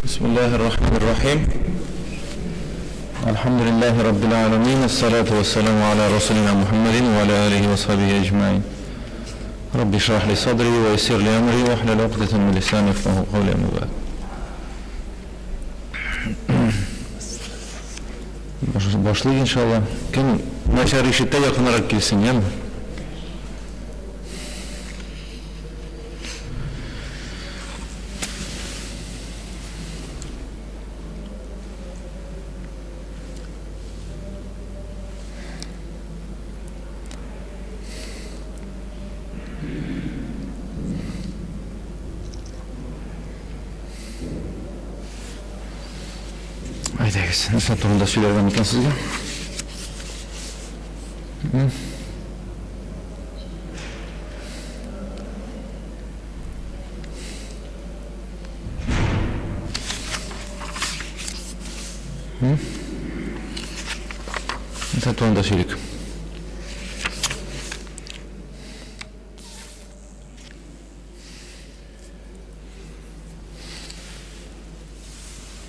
Бисмиллаһир-рахманир-рахим. Әлхәмдүлиллаһи раббил аламин. Ассалату вассаламу аля расулина Мухаммадин ва аля алихи ва сахбихи аҗмаин. Рабби шрах ли садри ва яссир ли амри ва хлул уқдатан мин лисани яфкаху каули амма бa'д. Башлыйк иншалла. Кем начар ишетә, якынрак килсен, яме? Әйдәгез, нәрсә турында сөйләргә микән сезгә? Нәрсә турында сөйлик?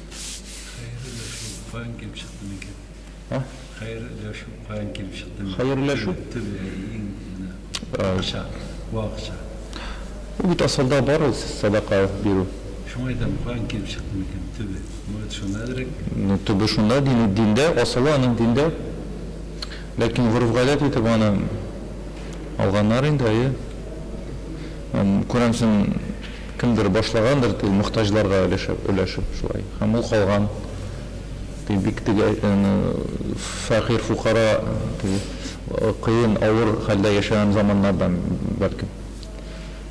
Хәер өләшү каян килеп чыкты микән? А? Хәер өләшү каян килеп чыкты микән? Хәер өләшү? Төбе иң менә акча, бу акча. Ул бит асылда бар ул садака бирү. Шуңа әйтәм, каян килеп чыкты микән төбе? Может, шунда әзрәк? Ну, төбе шунда, дин, диндә, асылы аның диндә. Ләкин гореф-гадәт итеп аны алганнар инде, әйе. Күрәмсең, кемдер башлагандыр теге мохтаҗларга өләшеп, өләшеп шулай. Һәм ул калган. Теге бик теге фәкыйрь, фукара, теге кыен, авыр хәлдә яшәгән заманнардан бәлкем.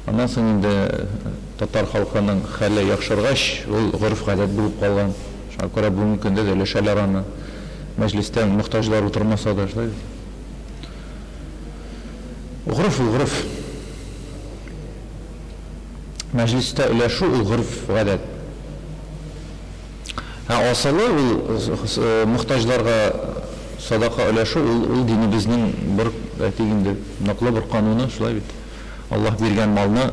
Аннан соң инде татар халкының хәле яхшыргач, ул гореф-гадәт булып калган. Шуңа күрә бүгенге көндә дә өләшәләр аны. Мәҗлестә мохтаҗлар утырмаса да, шулай бит. Гореф ул гореф. Мәҗлестә өләшү ул гореф-гадәт. Ә асылы ул мохтаҗларга садака өләшү ул ул динебезнең бер, әйтик инде, ныклы бер кануны, шулай бит. Аллаһ биргән малны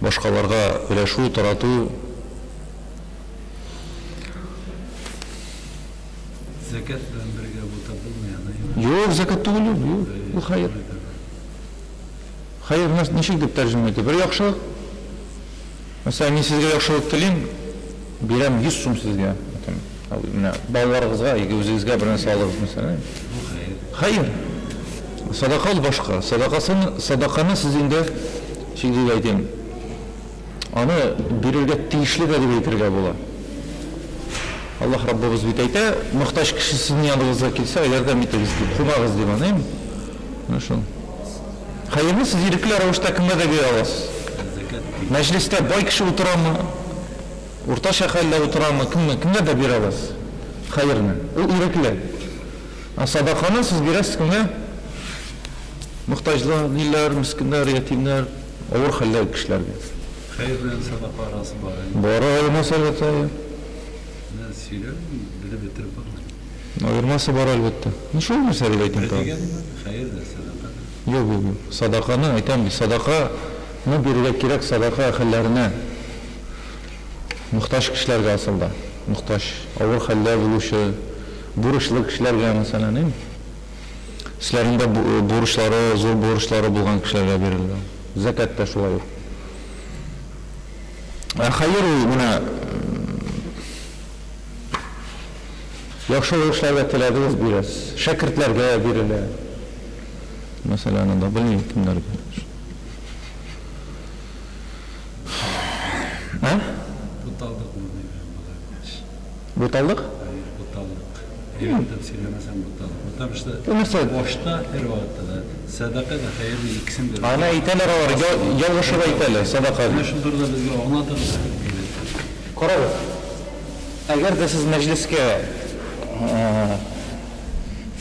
башкаларга өләшү, тарату. Зәкят белән бергә бутап булмый аны, әйме? Юк, зәкят түгел ул, юк, ул хәер. Хәер ничек дип тәрҗемә итә? Бер яхшылык. Мәсәлән, мин сезгә яхшылык телим, бирәм 100 сум сезгә. Әйтәм, менә балаларыгызга яки үзегезгә бер нәрсә алыгыз, мәсәлән. Бу хәер. Хәер. Садака ул башка. Садакасын, садаканы сез инде, ничек дип әйтим, Аны бирергә тиешле дә дип әйтергә була. Аллаһ Раббыбыз бит әйтә, мохтаҗ кеше сезнең яныгызга килсә, ярдәм итегез дип, кунагыз дип аны, әйме? Менә шул. Хәерне сез ирекле рәвештә кемгә дә бирә аласыз. Мәҗлестә бай кеше утырамы, уртача хәлдә утырамы, кемне, кемгә дә бирә аласыз хәерне. Ул ирекле. Ә садаканы сез бирәсез кемгә? Мохтаҗлар, ниләр, мескеннәр, ятимнәр, авыр хәлдәге кешеләргә. Хәер белән садака арасы бар әйе. Бар аермасы әлбәттә, әйе. Менә сөйләп, белеп бетереп булмый. Аермасы бар әлбәттә. Ну шул нәрсә дип әйтим Бер тагын. дигән бар, хәер дә, садака да. Юк, юк, юк. Садаканы әйтәм бит, садаканы бирергә кирәк садака әһелләренә. Мохтаҗ кешеләргә асылда. Мохтаҗ, авыр хәлдә булучы, бурычлы кешеләргә, мәсәлән, әйеме? Өсләрендә бурычлары, зур бурычлары булган кешеләргә бирелә. Зәкят тә шулай ук. Ә хәер ул менә яхшылык эшләргә теләдегез, бирәсез. Шәкертләргә бирелә. Мәсәлән, анда белмим кемнәргә. Ә? Буталдык мондый белән болай булгач. Буталдык? Әйе, буталдык. Әйбәтләп сөйләмәсәң буталдык. Потому что Бу нәрсә? башта һәрвакытта да сәдака да хәер дә икесен дә. Аны әйтәләр алар, ялгышып әйтәләр, сәдака Менә дип. шул турыда безгә аңлатыгыз әйбәтләп. Карагыз, әгәр дә сез мәҗлескә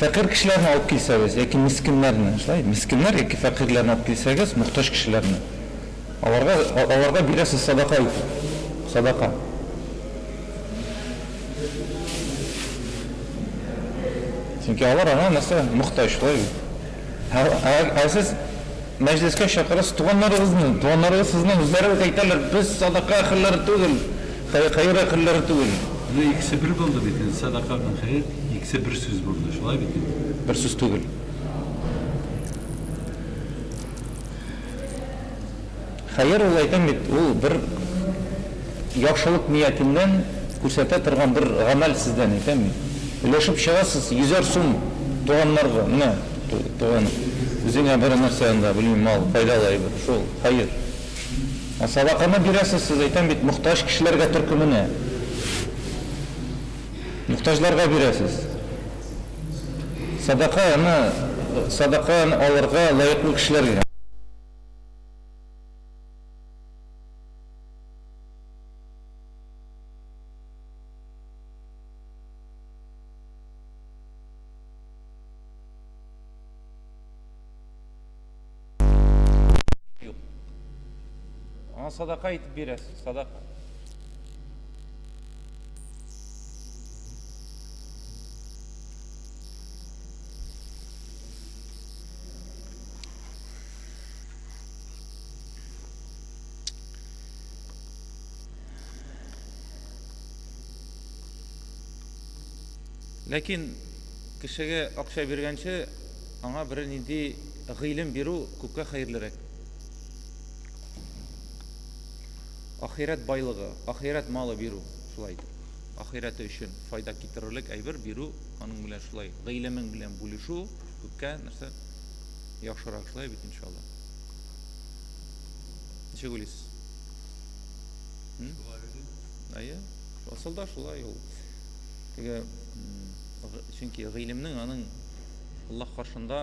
фәкыйрь кешеләрне алып килсәгез яки мескеннәрне, шулай, мескеннәр яки фәкыйрьләрне алып килсәгез, мохтаҗ кешеләрне, Аларга, аларга бирәсез садака итеп. Садака. Чөнки алар аңа нәрсә? Мохтаҗ, шулай бит. Ә, ә, ә сез мәҗлескә чакырасыз туганнарыгызны. Туганнарыгыз сезнең үзләре үк әйтәләр, без садака әһелләре түгел. Хәер әһелләре түгел. Менә икесе бер булды бит инде, садака белән хәер, икесе бер сүз булды, шулай бит инде? Бер сүз түгел. Хәер ул әйтәм бит, ул бер яхшылык ниятеннән күрсәтә торган бер гамәл сездән, әйтәм бит. Өләшеп чыгасыз йөзәр сум туганнарга, менә туган, үзеңә бер нәрсә анда, белмим, мал, файдалы әйбер, шул, хәер. Ә садаканы бирәсез сез, әйтәм бит, мохтаҗ кешеләргә төркеменә. Мохтаҗларга бирәсез. Садаканы, садаканы алырга лаеклы кешеләргә. Юк. Аңа садака итеп бирәсез, садака. Ләкин кешегә акча биргәнче, аңа берәр нинди гыйлем бирү күпкә хәерлерәк. Ахирәт байлыгы, ахирәт малы бирү, шулай итеп. Ахирәте өчен файда китерерлек әйбер бирү, аның белән шулай гыйлемең белән бүлешү күпкә нәрсә яхшырак, шулай бит, иншалла. Ничек уйлыйсыз? Әйе, асылда шулай ул. Теге, чөнки гыйлемнең аның Аллаһ каршында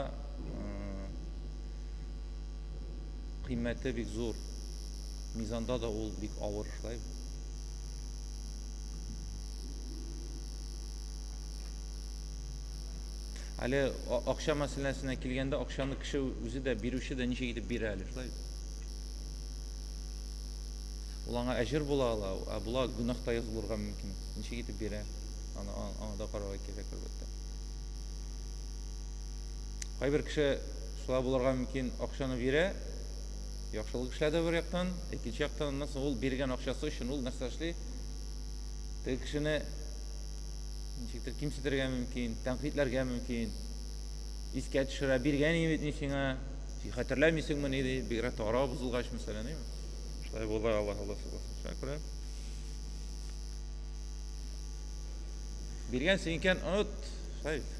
кыйммәте бик зур. Мизанда да ул бик авыр, шулай. Әле акча мәсьәләсенә килгәндә, акчаны кеше үзе дә, бирүче дә ничек итеп бирә әле, шулай бит? Ул аңа әҗер була ала, ә була гөнаһ та язылырга мөмкин. Ничек итеп бирә? Аны аңа да карарга кирәк, әлбәттә. Кайбер кеше шулай булырга мөмкин, акчаны бирә, яхшылык эшләде бер яктан, икенче яктан аннан соң ул биргән акчасы өчен ул нәрсә эшли? Теге кешене ничектер кимсетергә мөмкин, тәнкыйтьләргә мөмкин. Искә төшерә, биргән идем бит мин сиңа, син хәтерләмисеңмени ди, бигрәк тә ара бозылгач, мәсәлән, әйме? Шулай була, Аллаһ Аллаһ сакласын. Шуңа күрә биргәнсең икән, оныт, шулай бит.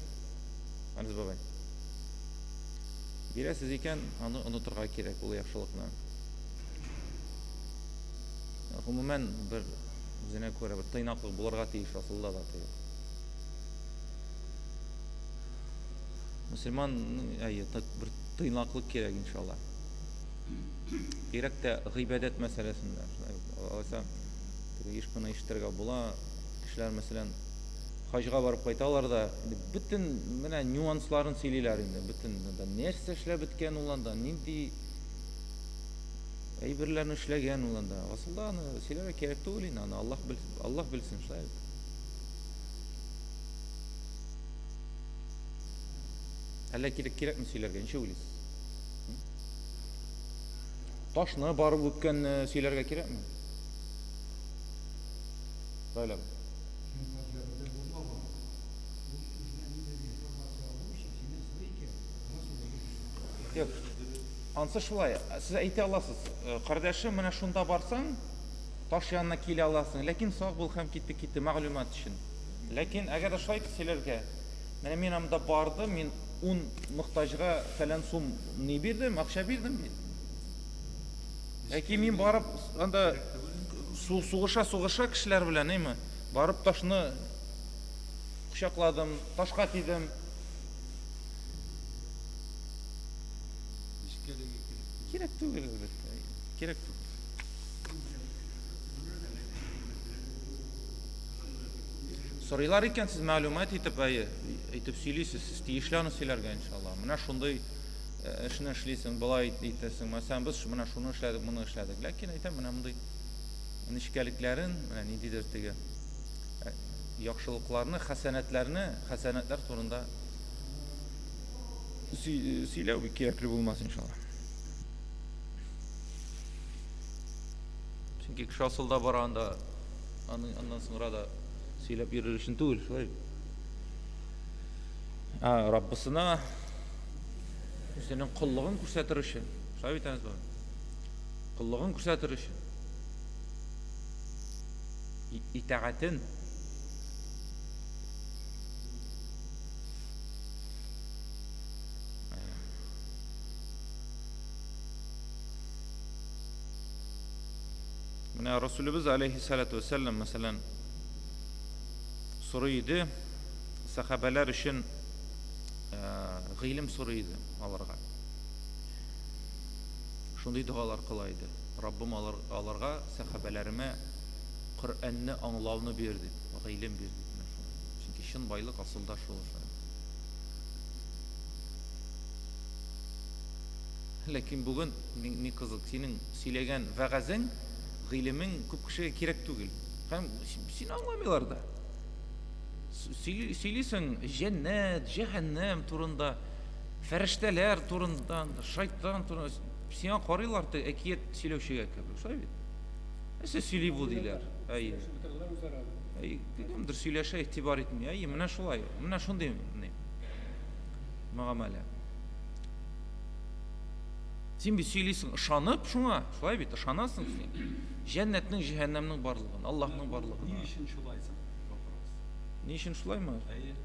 Анис бабай. Бирәсез икән, аны онытырга кирәк ул яхшылыкны. Гомумән, бер үзенә күрә бер тыйнаклык булырга тиеш асылда да теге. Мөселман, әйе, бер тыйнаклык кирәк, иншалла. Бигрәк тә гыйбадәт мәсьәләсендә. Алайса, теге еш кына ишетергә була, кешеләр, мәсәлән, хаҗга барып кайталар да, инде бөтен менә нюансларын сөйлиләр инде, бөтен анда нәрсә эшләп беткән ул анда, нинди әйберләрне эшләгән ул анда. Асылда аны сөйләргә кирәк түгел инде, аны Аллаһ бел, Аллаһ белсен, шулай бит. Әллә кирәк кирәкме сөйләргә, ничек уйлыйсыз? Ташны барып үпкәнне сөйләргә кирәкме? Раил абый. Юк. Ансы шулай. Сез әйтә аласыз. «Э, кардәшем, менә шунда барсаң, таш янына килә аласың. Ләкин сак бул һәм китте китте мәгълүмат өчен. Ләкин әгәр дә шулай итеп сөйләргә, менә мин анда бардым, мин ун мохтаҗга фәлән сум ни бирдем, акча бирдем бит. Яки мин барып анда сугыша-сугыша кешеләр белән, әйме, барып ташны кочакладым, ташка тидем. Кирәк түгел, әлбәттә. Кирәк түгел. Сорыйлар икән, сез мәгълүмат итеп, әйе, әйтеп сөйлисез, сез тиешле аны сөйләргә, иншалла. Менә шундый э, эшне эшлисең, болай итәсең. Мәсәлән, без менә шуны эшләдек, моны эшләдек. Ләкин әйтәм, менә мондый нечкәлекләрен, менә ниндидер теге э, яхшылыкларны, хәсәнәтләрне, хәсәнәтләр турында сөйләү бик кирәкле булмас, иншалла. Чөнки кеше асылда бара анда. Аны аннан соңра да сөйләп йөрер өчен түгел, шулай бит. Ә Раббысына үзенең коллыгын күрсәтер өчен. Шулай бит, Әнәс бабай? Коллыгын күрсәтер өчен. Итагатен. Менә Расулебез алейхиссалату вәссәлам, мәсәлән, сорый иде, сәхабәләр өчен гыйлем сорый иде аларга. Шундый догалар кыла иде. Раббым алар, аларга, сәхабәләремә Коръәнне аңлауны бир дип, гыйлем бир дип. Менә шулай. Чөнки чын байлык асылда шул. Ләкин бүген ни, ни кызык, синең сөйләгән вәгазең, гыйлемең күп кешегә кирәк түгел. Һәм сине аңламыйлар да. Сөйли, сөйлисең җәннәт, җәһәннәм турында, фәрештәләр турында, шайтан турында. Сиңа карыйлар те әкият сөйләүчегә кебек. Шулай бит? Нәрсә сөйли бу диләр. Әйе. Әйе, кемдер сөйләшә, игътибар итми. Әйе, менә шулай. Менә шундый ни мөгамәлә. Син бит сөйлисең, ышанып шуңа, шулай бит, ышанасың син. Җәннәтнең, җәһәннәмнең барлыгын, Аллаһның барлыгын. Ни өчен шулай соң? Вопрос. Ни өчен шулаймы? Әйе.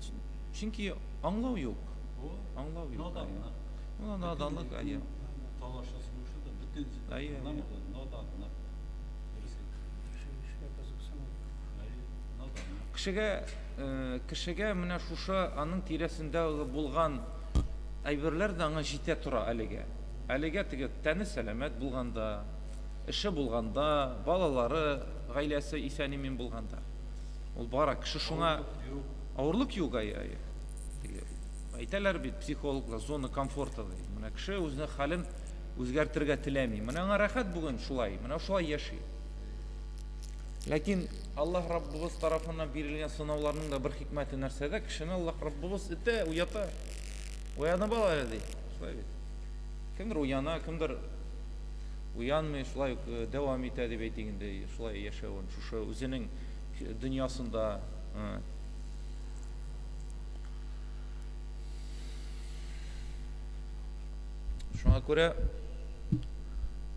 Чөнки аңлау юк. О, Аңлау юк. Наданлык. Ну, наданлык, әйе. Талашу сугышу да бөтен Әйе, әйе. Наданлык. Дөрес әйттең. Кеше кызыксыну. Әйе, наданлык. Кешегә, э, кешегә менә шушы аның тирәсендә булган әйберләр дә аңа җитә тора әлегә. Әлегә теге тәне сәламәт булганда, эше булганда, балалары, гаиләсе исән-имин булганда. Ул бара, кеше шуңа Авырлык юк. Авырлык юк, әйе, әйе. Теге әйтәләр бит психологлар, зона комфорта ди. Менә кеше үзенең хәлен үзгәртергә теләми. Менә аңа рәхәт бүген шулай, менә шулай яши. Ләкин Аллаһ Раббыбыз тарафыннан бирелгән сынауларның да бер хикмәте нәрсәдә? Кешене Аллаһ Раббыбыз этә, уята. Уянып ал әле ди. Шулай бит. Кемдер уяна, кемдер уянмый, шулай ук э, дәвам итә дип әйтик инде, шулай яшәвен, шушы үзенең дөньясында. Э. Шуңа күрә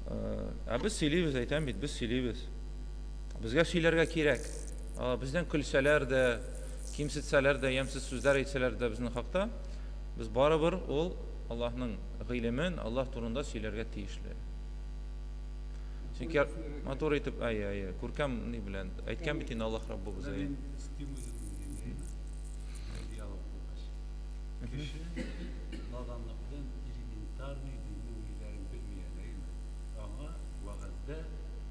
э, ә без сөйлибез, әйтәм бит, без сөйлибез. Безгә сөйләргә кирәк. Бездән көлсәләр дә, кимсетсәләр дә, ямьсез сүзләр әйтсәләр дә безнең хакта, без барыбер ул Аллаһның гыйлемен, Аллаһ турында сөйләргә тиешле. Чөнки матур итеп, әйе, әйе, күркәм ни белән әйткән бит инде Аллаһ Раббыбыз. Әйе. Диалог булгач. Кеше наданлык белән элементарный диннең ниләрен белми әле, әйеме? Аңа вәгазьдә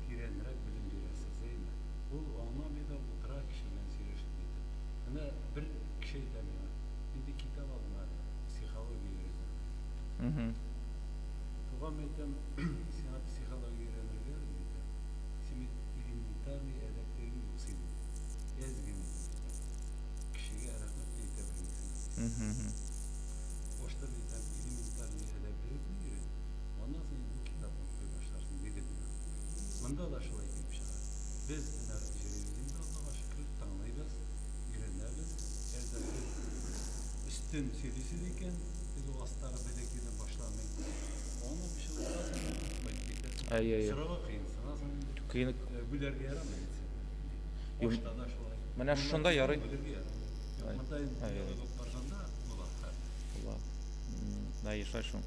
тирәнрәк белем бирәсез, әйеме? Ул аңламый да утыра кеше белән сөйләшеп нитеп. Менә бер кеше әйтә миңа, нинди китап алдым әле, психология өйрәтәм ди. Туган, әйтәм, сиңа психология өйрәнергә, мин әйтәм, син бит элементарный әдәплелегең юк синең. Әз генә әйтәм. Кешегә рәхмәт тә әйтә белмисең. Башта мин әйтәм, элементарный әдәплелекне өйрән, аннан соң инде бу китапны укый башларсың, дидем мин аңа. Монда да шулай килеп чыга. Без менә йөрибез инде, Аллага шөкер, тыңлыйбыз, өйрәнәбез. Әгәр дә сез өстен сөйлисез икән, теге астагы бәләкәйдән башламый. Аңламыйча утырасың, кайтып китәсең. Әйе, әйе. Сорауга кыенсынасың инде. Кыен. Бүләргә ярамый бит сине. Юк. Ашта да шулай. Менә шушында ярый. Бүләргә ярамый. Юк, монда инде диалог барганда була хәл. Була. Әйе, шулай шул.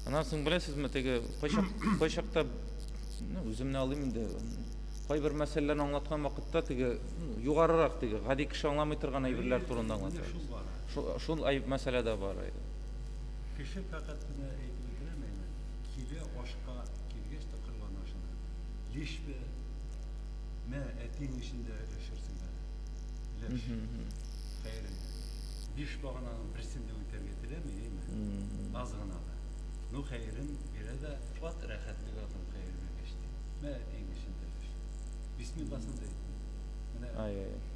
Аннан соң беләсезме, теге кайчак кайчакта ну, үземне алыйм инде. Кайбер мәсьәләләрне аңлаткан вакытта теге югарырак теге гади кеше аңламый торган әйберләр турында аңлатабыз. Шул, шул мәсьәлә дә бар. Кеше фәкать кенә әйтеп бетерәм әйме, килә ашка килгәч тә корбан ашына. Лишь бы мә әтиең өчен дә өләшерсең әле. Өләш. Хәереңне. Биш багананың берсен дә үтәргә теләми, әйме? Аз гына да. Ну, хәерен бирә дә, ват рәхәтлек алдым хәер биргәч, ди. Мә әтиең өчен дә өләш. Бисмилласын да әйтми. Менә,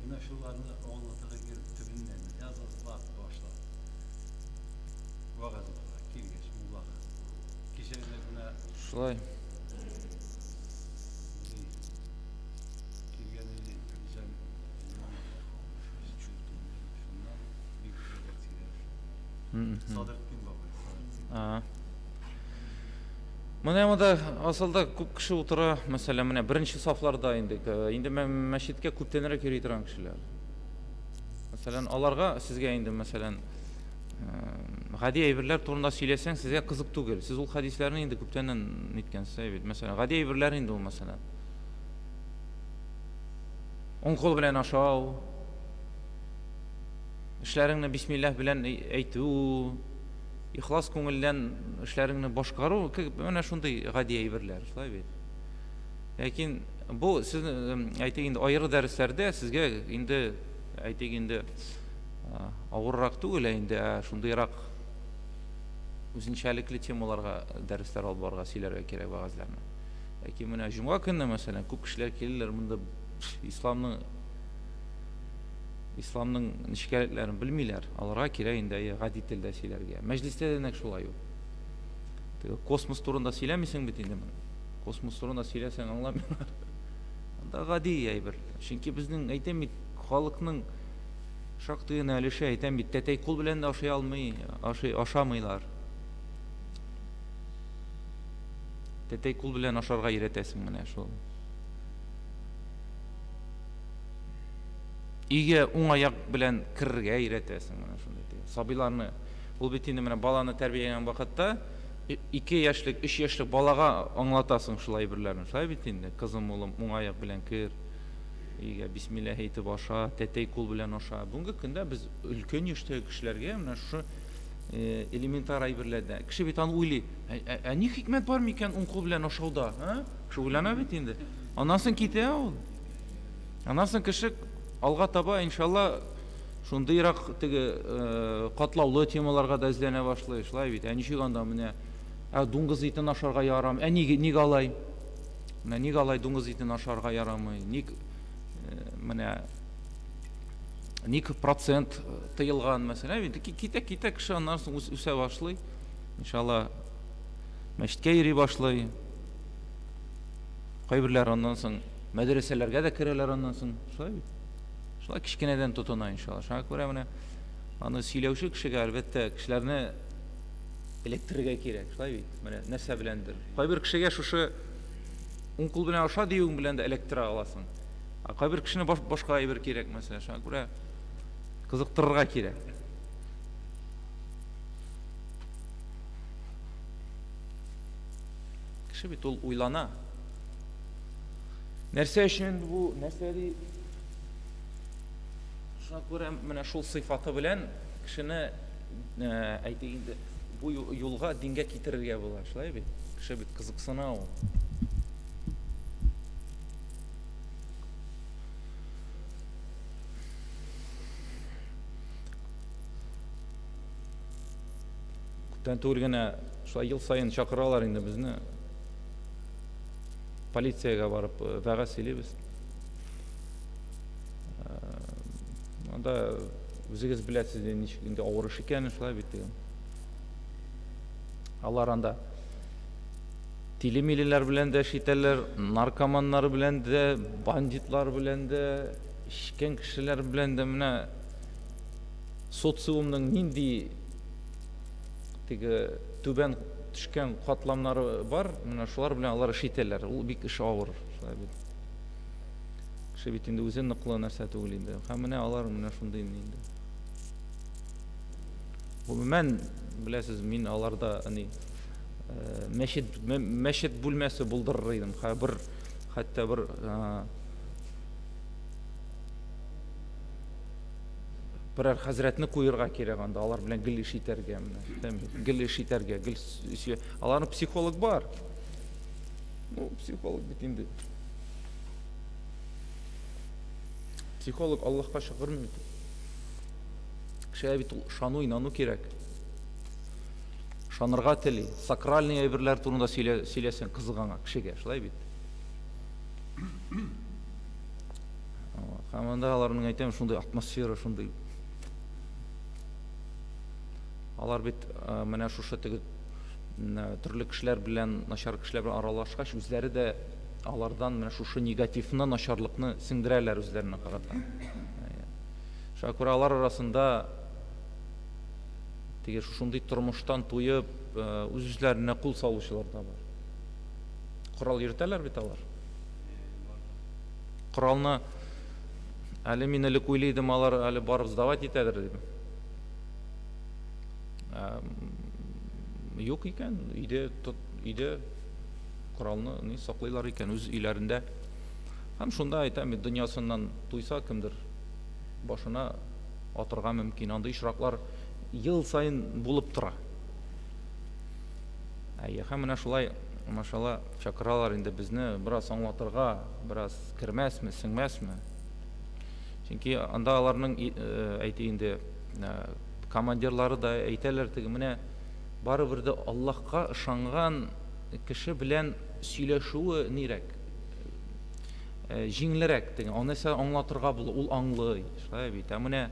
менә шуларны аңлатырга кирәк төбеннән, аз-азлап башлап. Вәгазь укырга килгәч, муллага. Кичә генә менә Шулай. Ни, килгән. Садретдин бабай. Садретдин. Менә монда асылда күп кеше утыра, мәсәлән, менә беренче сафларда инде, инде мәчеткә күптәнрәк йөри торган кешеләр. Мәсәлән, аларга сезгә инде, мәсәлән, гади әйберләр турында сөйләсәң, сезгә кызык түгел. Сез ул хәдисләрне инде күптәннән ниткәнсез бит. Мәсәлән, гади әйберләр инде ул, мәсәлән. Уң кул белән ашау, эшләреңне бисмилләһ белән әйтү, ихлас күңелдән эшләреңне башкару, менә шундый гади әйберләр, шулай бит. Ләкин бу сез әйтик инде аеры дәресләрдә сезгә инде әйтик инде авыррак түгел, ә инде ә шундыйрак үзенчәлекле темаларга дәресләр алып барырга, сөйләргә кирәк вәгазьләрне. Ләкин менә җомга көнне, мәсәлән, күп кешеләр киләләр монда исламның исламның нечкәлекләрен белмиләр. Аларга кирәк инде әйе, гади телдә сөйләргә. Мәҗлестә дә нәкъ шулай ул. Теге космос турында сөйләмисең бит инде моны. Космос турында сөйләсәң аңламыйлар. Анда гади әйбер. Чөнки безнең әйтәм бит, халыкның шактый гына өлеше әйтәм бит, тәтәй кул белән дә ашый алмый, ашый ашамыйлар. Тәтәй кул белән ашарга өйрәтәсең менә шул. Өйгә уң аяк белән керергә өйрәтәсең менә шундый теге. Сабыйларны ул бит инде менә баланы тәрбияләгән вакытта 2 яшьлек, 3 яшьлек балага аңлатасың шул әйберләрне. Шулай бит инде, кызым, улым, уң аяк белән кер, өйгә бисмилләһ әйтеп аша, тәтәй кул белән аша. Бүгенге көндә без өлкән яшьтәге кешеләргә менә шушы элементар әйберләрдә. Кеше бит аны уйлый, ә ни хикмәт бар микән уң кул белән ашауда, а? Кеше уйлана бит инде. Аннан соң китә ул. Аннан соң кеше алга таба, иншалла, шундыйрак теге катлаулы темаларга да эзләнә башлый, шулай бит. Ә ничек анда менә ә дуңгыз итен ашарга ярамый? Ә ник ник алай? Менә ник алай дуңгыз итен ашарга ярамый? Ник менә ник процент тыелган, мәсәлән, бит китә китә кеше аннан соң үсә башлый. Иншалла, мәчеткә йөри башлый. Кайберләр аннан соң мәдрәсәләргә дә керәләр аннан соң. Шулай бит. Шулай кечкенәдән тотына иншалла. Шуңа күрә менә аны сөйләүче кешегә әлбәттә кешеләрне эләктерергә кирәк. Шулай бит. Менә нәрсә беләндер. Кайбер кешегә шушы уң кул белән аша диюең белән дә эләктерә аласың. Ә кайбер кешене баш, башка әйбер кирәк, мәсәлән. Шуңа күрә кызыктырырга кирәк. Кеше бит ул уйлана. Нәрсә өчен бу, нәрсә ди? Шуңа күрә менә шул сыйфаты белән кешене әйтик инде бу юлга дингә китерергә була, шулай бит? Кеше бит кызыксына ул. Күптән түгел генә шулай ел саен чакыралар инде безне. Полициягә барып э, вәгазь сөйлибез. Э, анда үзегез беләсез ничек инде авыр эш икәнен, шулай бит дигән. Алар анда тиле-милеләр белән дә эш итәләр, наркоманнар белән дә, бандитлар белән дә, эчкән кешеләр белән дә менә социумның нинди теге түбән төшкән катламнары бар, менә шулар белән алар эш итәләр. Ул бик эш авыр, шулай бит. Кеше бит инде үзе ныклы нәрсә түгел инде. Һәм менә алар менә шундый инде. Гомумән, беләсез, мин аларда ни э, мәчет мәчет бүлмәсе булдырыр идем. Бер хәтта бер э, Берәр хәзрәтне куерга кирәк анда, алар белән гел эш итәргә менә. Гел эш итәргә, гел Аларның психолог бар. Ну, психолог бит инде. Психолог Аллаһка чакырмый бит. Кешегә бит ул ышану, инану кирәк. Ышанырга тели. Сакральный әйберләр турында сөйлә, сөйләсәң кызык аңа кешегә, шулай бит. Һәм анда аларның әйтәм, шундый атмосфера, шундый. Алар бит э, менә шушы теге э, төрле кешеләр белән, начар кешеләр белән аралашкач, үзләре дә алардан менә шушы негативны, начарлыкны сеңдерәләр үзләренә карата. Шуңа күрә алар арасында Теге шушындый тормыштан туеп, үз-үзләренә кул салучылар да бар. Корал йөртәләр бит алар. Коралны әле мин элек уйлый идем, алар әле барып сдавать итәдер дип. Юк икән, өйдә өйдә коралны ни саклыйлар икән үз өйләрендә. Һәм шунда әйтәм бит, дөньясыннан туйса кемдер башына атырга мөмкин. Андый очраклар ел саен булып тора. Әйе, һәм менә шулай, машалла, чакыралар инде безне бераз аңлатырга, бераз кермәсме, сеңмәсме. Чөнки анда аларның әйтик инде командирлары да әйтәләр теге менә барыбер дә Аллаһка ышанган кеше белән сөйләшүе нирәк, җиңелрәк теге, аны нәрсә аңлатырга була, ул аңлый, шулай бит. Ә менә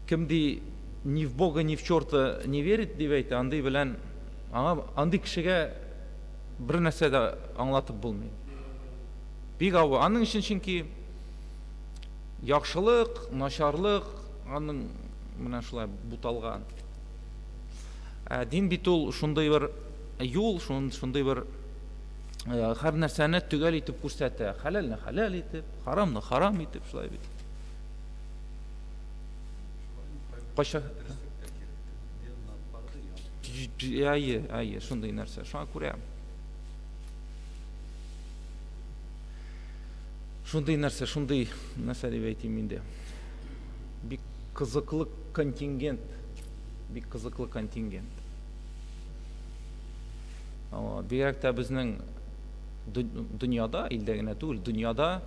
кем ди ни в Бога, ни в черта не верит дип әйтә, андый белән аңа андый кешегә бер нәрсә дә аңлатып булмый. Бик авыр. Аның өчен чөнки яхшылык, начарлык аның менә шулай буталган. Ә дин бит ул шундый бер юл, шундый бер һәр нәрсәне төгәл итеп күрсәтә. Хәләлне хәләл итеп, харамны харам итеп, шулай бит. Кайчан? Әйе, әйе, шундый нәрсә. Шуңа күрә шундый нәрсә, шундый нәрсә дип әйтим инде. Бик кызыклы контингент, бик кызыклы контингент. Бигрәк тә безнең дөньяда, илдә генә түгел, дөньяда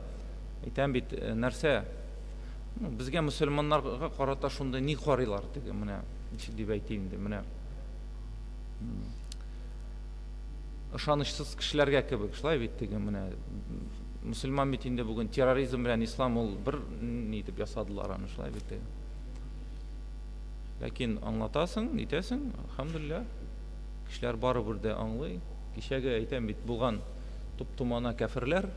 әйтәм бит, нәрсә Ну, безгә мөселманнарга карата шундый ни карыйлар теге менә ничек дип әйтим инде менә ышанычсыз кешеләргә кебек шулай бит теге менә мөселман бит инде бүген терроризм белән ислам ул бер ни итеп ясадылар аны шулай бит теге ләкин аңлатасың нитәсең әлхәмдүлилләһ кешеләр барыбер дә аңлый кичәге әйтәм бит булган туп-тумана кәферләр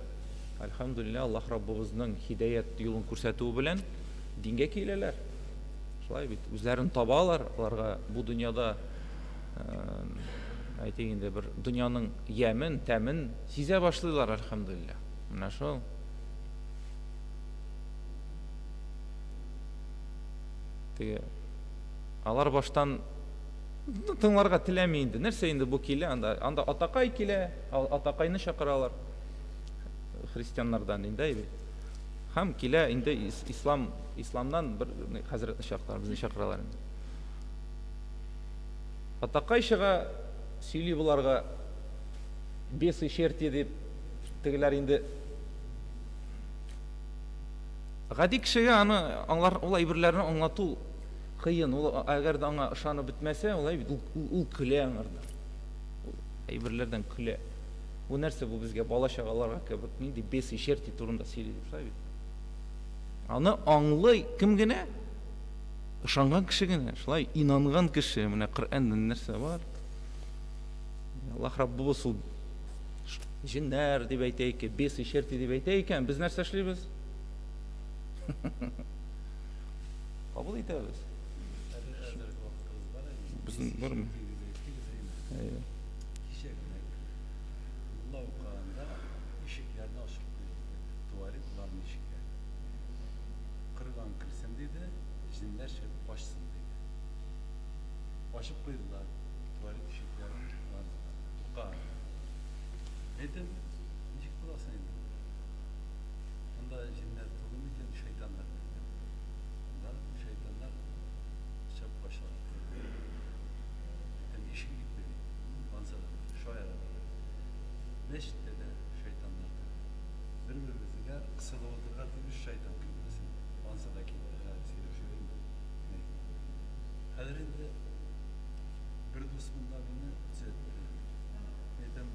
Әлхәмдүлилләһ, Аллаһ Раббыбызның һидаять юлын күрсәтүе белән дингә киләләр. Шулай бит, үзләрен табалар, аларга бу дөньяда, әйтик инде, бер дөньяның ямен, тәмен сизә башлыйлар, әлхәмдүлилләһ. Менә шул. Теге алар баштан тыңларга теләми инде. Нәрсә инде бу килә анда? Анда атакай килә, атакайны чакыралар. Христианнардан инде әйбәт. Һәм килә инде ислам, исламнан бер хәзрәтне чакыралар, безне чакыралар инде. Атакай чыга, сөйли боларга бесы черти дип, тегеләр инде гади кешегә аны аңлар, ул әйберләрне аңлату кыен. Ул әгәр дә аңа ышанып бетмәсә, ул әйбит, ул, ул көлә аңардан. Ул әйберләрдән көлә. Бу нәрсә бу безгә бала-чагаларга кебек нинди бесы черти турында сөйли дип шулай бит. Аны аңлый кем генә? Ышанган кеше генә, шулай инанган кеше. Менә Коръәндә нәрсә бар? Аллаһ Раббыбыз ул җеннәр дип әйтә икән, бесы черти дип әйтә икән, без нәрсә эшлибез? Кабул итәбез. Безнең бармы? Әйе. Кичә генә мулла укыганда ишекләрне ачып куелды. Туалет ванна ишекләре. Кырган керсен диде, җеннәр чыгып качсын диде. Ачып куйдылар туалет ишекләрен, ванналарны. Укыганда. Әйтәм, ничек буласың инде? Монда җеннәр түгел микән, шайтаннар микән? Монда шайтаннар чыгып качалар. Әйтәм, ишек бикле бит. Ансы да бар, шаяра да бар. Мәчеттә дә шайтаннар тора. Бер-беребезгә кысылып утырырга тиеш шайтан кермәсен. Ансы да китте, хәзер сөйләшеп инде. Хәзер инде бер дус монда мине төзәтте. Әйтәм,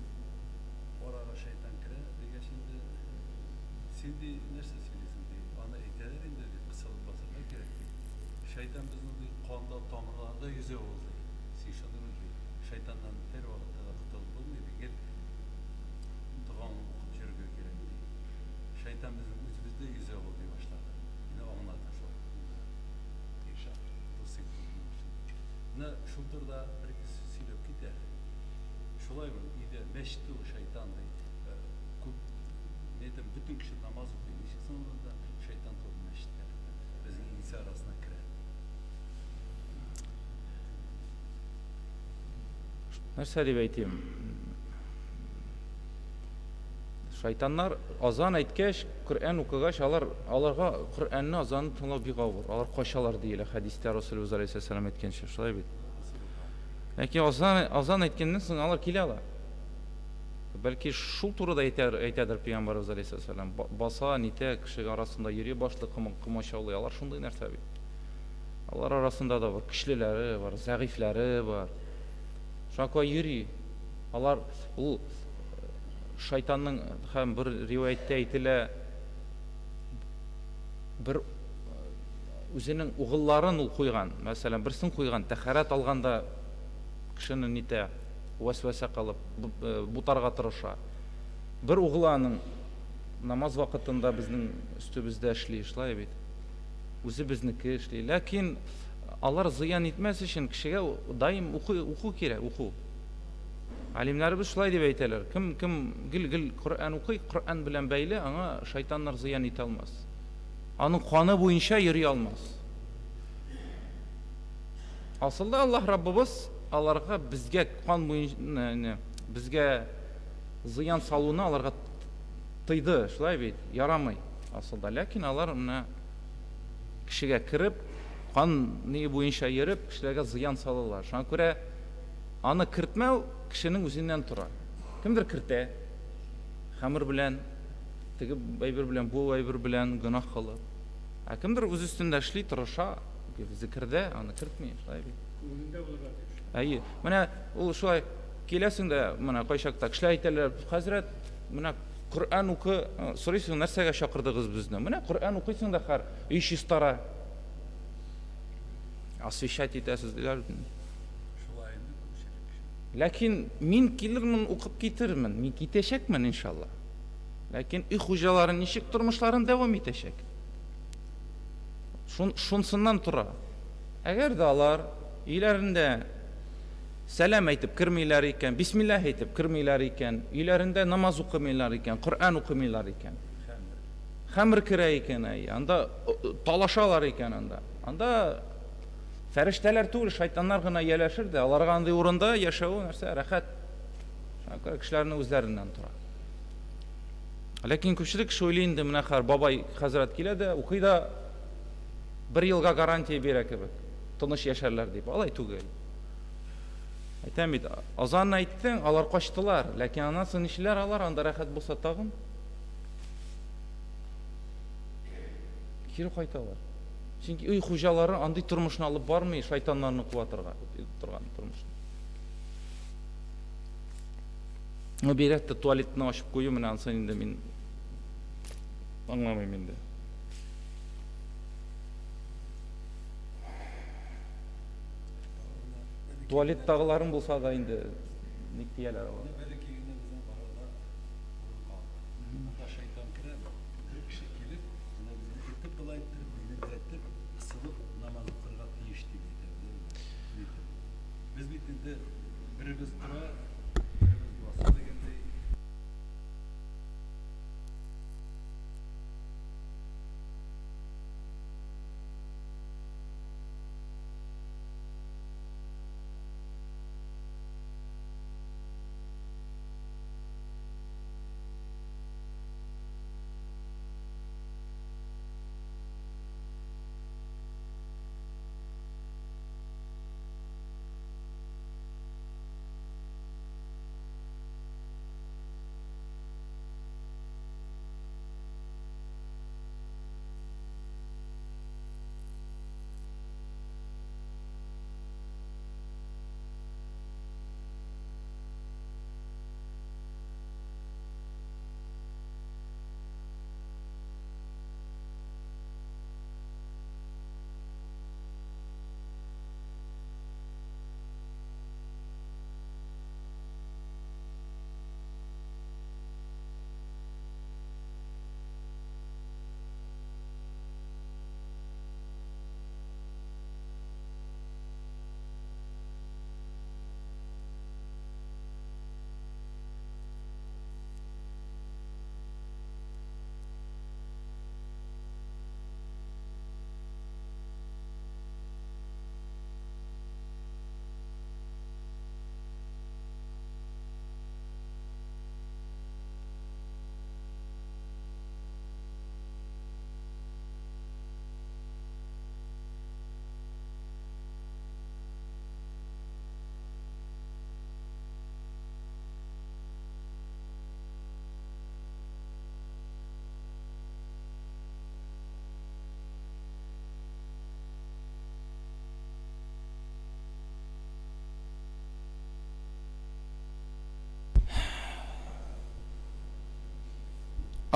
арага шайтан керә, дигәч инде, син ди, нәрсә сөйлисең ди, аны әйтәләр инде ди, кысылып басырга кирәк ди. Шайтан безнең ди, канда, тамырларда йөзә ул ди. Син шуны бел ди. Шайтаннан һәрвакытта да котылып булмый ди, гел догаңны укып йөрергә кирәк ди. Шайтан безнең үзебездә йөзә ул ди башлады. Мине аңлата шул. Дус итте. Менә. шул турыда бер-ике сүз сөйләп кит әле. Шулаймы, өйдә мәчет ул шайтан ди. Күп, мин әйтәм, бөтен кеше намаз укый, ничек соң анда шайтан тулы мәчетләр? Безнең инсе арасына керә. Нәрсә дип әйтим? Шайтаннар азан әйткәч, Коръән укыгач, алар аларга Коръәнне азанны тыңлау бик авыр. Алар качалар диелә хәдистә Расулыбыз алейһиссәлам әйткәнчә, шулай бит. Ләкин азан азан әйткәннән соң алар килә ала. Бәлки шул турыда әйтәр, әйтәдер пәйгамбәребез алейһиссәлам. Баса, нитә, кеше арасында йөри башлый, комачаулый. Алар шундый нәрсә бит. Алар арасында да бар көчлеләре бар, зәгыйфьләре бар. Шуңа күрә йөри. Алар ул шайтанның һәм бер риваятьтә әйтелә, бер үзенең угылларын ул куйган. Мәсәлән, берсен куйган, тәхәрәт алганда кешене нитә, вәсвәсә кылып, бутарга тырыша. Бер угылы аның намаз вакытында безнең өстебездә эшли, шулай бит. Үзе безнеке эшли. Ләкин алар зыян итмәс өчен кешегә даим уку, уку кирәк, уку. Галимнәребез шулай дип әйтәләр. Кем кем гел-гел Коръән укый, Коръән белән бәйле, аңа шайтаннар зыян итә алмас. Аның каны буенча йөри алмас. Асылда Аллаһ Раббыбыз аларга безгә кан буенча безгә зыян салуны аларга тыйды, шулай бит? Ярамый асылда. Ләкин алар менә кешегә кереп, кан ни буенча йөреп, кешеләргә зыян салалар. Шуңа күрә аны кертмәү кешенең үзеннән тора. Кемдер кертә, хәмер белән, теге әйбер белән, бу әйбер белән гөнаһ кылып. Ә кемдер үз өстендә эшли, тырыша, зикердә, аны кертми, шулай бит. Күңелендә булырга тиеш. Әйе. Менә ул шулай киләсең дә, менә кайчакта кешеләр әйтәләр, хәзрәт, менә Коръән укы, сорыйсың, нәрсәгә чакырдыгыз безне? Менә Коръән укыйсың да хәр, өй чистара. Освещать итәсез диләр. Шулай инде күпчелек кеше. Ләкин мин килермен, укып китермен. Мин китәчәкмен, иншалла. Ләкин өй хуҗалары ничек тормышларын дәвам итәчәк? Шун, шунсыннан тора. Әгәр дә алар өйләрендә сәлам әйтеп кермиләр икән, бисмиллаһ әйтеп кермиләр икән, өйләрендә намаз укымыйлар икән, Коръән укымыйлар икән. Хәмер керә икән, әй, анда талашалар икән анда. Анда фәрештәләр түгел, шайтаннар гына ияләшер дә, аларга андый урында яшәү нәрсә, рәхәт. Шуңа күрә кешеләрнең үзләреннән тора. Ләкин күпчелек кеше уйлый инде, менә хәзер бабай хәзрәт килә дә, укый да, бер елга гарантия бирә кебек, тыныч яшәрләр дип. Алай түгел. Әйтәм бит, азан әйттең, алар качтылар, ләкин аннан соң нишлиләр алар, анда рәхәт булса тагын? Кире кайталар. Чөнки өй хуҗалары андый тормышны алып бармый, шайтаннарны куа торган тормышны. Ну, бигрәк тә туалетны ачып кую, менә ансын инде мин аңламыйм инде. Туалеттагыларың булса да инде ник дияләр алар. Бәләкәй генә безнең арада урын калды. Анда шайтан керә, бер кеше килеп, менә безне этеп болай иттереп, мине этеп, кысылып намаз укырга тиеш дип әйтә. Без бит инде беребез тора, беребез баса дигәндәй.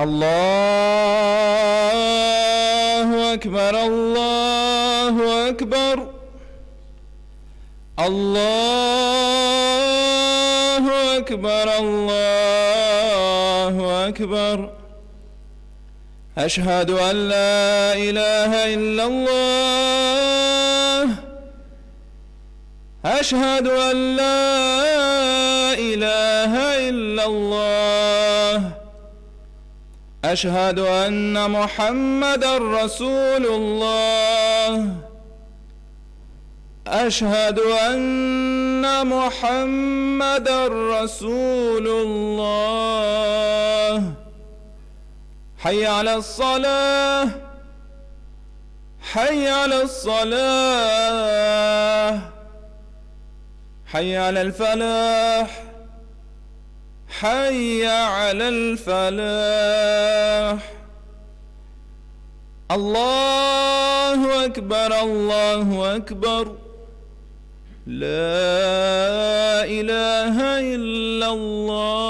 Аллаһу әкбәр, Аллаһу әкбәр. Аллаһу әкбәр, Аллаһу әкбәр. Әшһәду ан ла илаһа иллаллаһ. Әшһәду ан ла илаһа иллаллаһ. Әшһәду анна Мухаммадан Расулуллаһ. Әшһәду анна Мухаммадан Расулуллаһ. Хәйя аляс-салаһ. Хәйя аляс-салаһ. Хәйя алял-фәлах. Хәйя алял-фәлах. Аллаһу әкбәр, Аллаһу әкбәр. Ла илаһа иллаллаһ.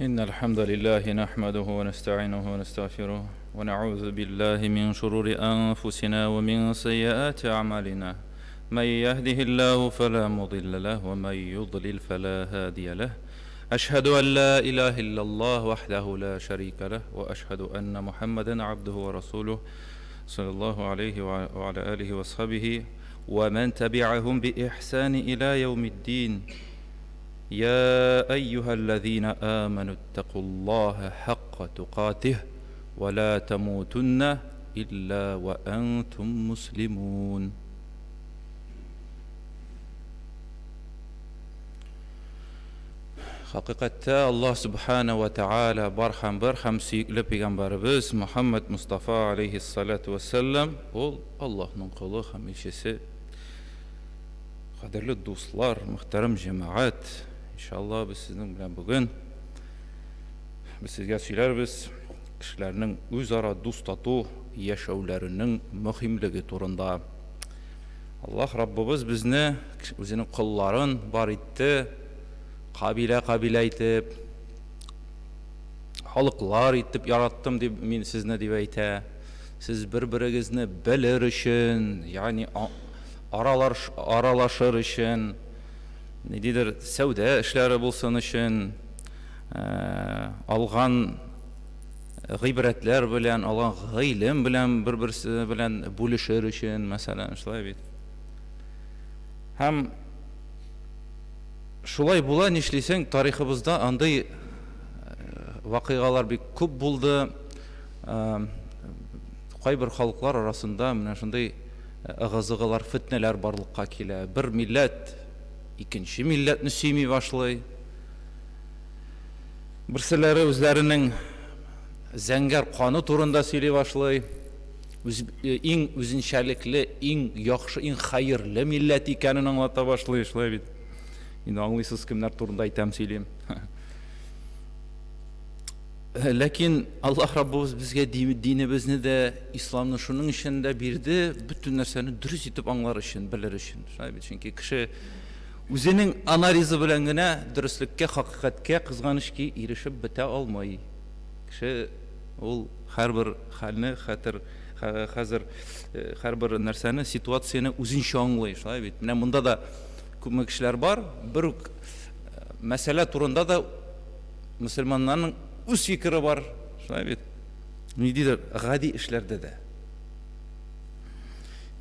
إن الحمد لله نحمده ونستعينه ونستغفره ونعوذ بالله من شرور أنفسنا ومن سيئات أعمالنا من يهده الله فلا مضل له ومن يضلل فلا هادي له أشهد أن لا إله إلا الله وحده لا شريك له وأشهد أن محمدا عبده ورسوله صلى الله عليه وعلى آله وصحبه ومن تبعهم بإحسان إلى يوم الدين يا أيها الذين آمنوا اتقوا الله حق تقاته ولا تموتن إلا وأنتم مسلمون Хакыйкатьтә Аллаһ Сүбхәнә вә Тәгалә бар һәм бер һәм сөекле пәйгамбәребез Мөхәммәд Мостафа алейһиссалату вәссәлам ул Аллаһның колы һәм илчесе. Кадерле дуслар, мөхтәрәм җәмәгать, иншалла без сезнең белән бүген без сезгә сөйләрбез кешеләрнең үзара дус-тату яшәүләренең мөһимлеге турында. Аллаһ Раббыбыз безне, үзенең колларын бар итте, кабилә-кабилә итеп, халыклар итеп яраттым дип мин сезне дип әйтә. Сез бер-берегезне белер өчен, ягъни аралаш, аралашыр өчен, ниндидер сәүдә эшләре булсын өчен, алган гыйбрәтләр белән, алган гыйлем белән бер-берсе белән бүлешер өчен, мәсәлән, шулай бит. Һәм шулай була, нишлисең, тарихыбызда андый э, вакыйгалар бик күп булды. Э, кайбер халыклар арасында менә шундый э, ыгы-зыгылар, фетнәләр барлыкка килә. Бер милләт икенче милләтне сөйми башлый. Берселәре үзләренең зәңгәр каны турында сөйли башлый. Үз, иң үзенчәлекле, иң яхшы, иң хәерле милләт икәнен аңлата башлый, шулай бит. Инде аңлыйсыз, кемнәр турында әйтәм, сөйлим. Ләкин Аллаһ Раббыбыз безгә динебезне дә, исламны шуның өчен дә бирде, бөтен нәрсәне дөрес итеп аңлар өчен, белер өчен. Шулай бит, чөнки кеше Үзенең анализы белән генә дөреслеккә, хакыйкатькә, кызганыч ки, ирешеп бетә алмый. Кеше ул һәрбер хәлне, хәтер, хәзер һәрбер нәрсәне, ситуацияне үзенчә аңлый, шулай бит. Менә монда да күпме кешеләр бар, бер үк мәсьәлә турында да мөселманнарның үз фикере бар, шулай бит. Ниндидер гади эшләрдә дә.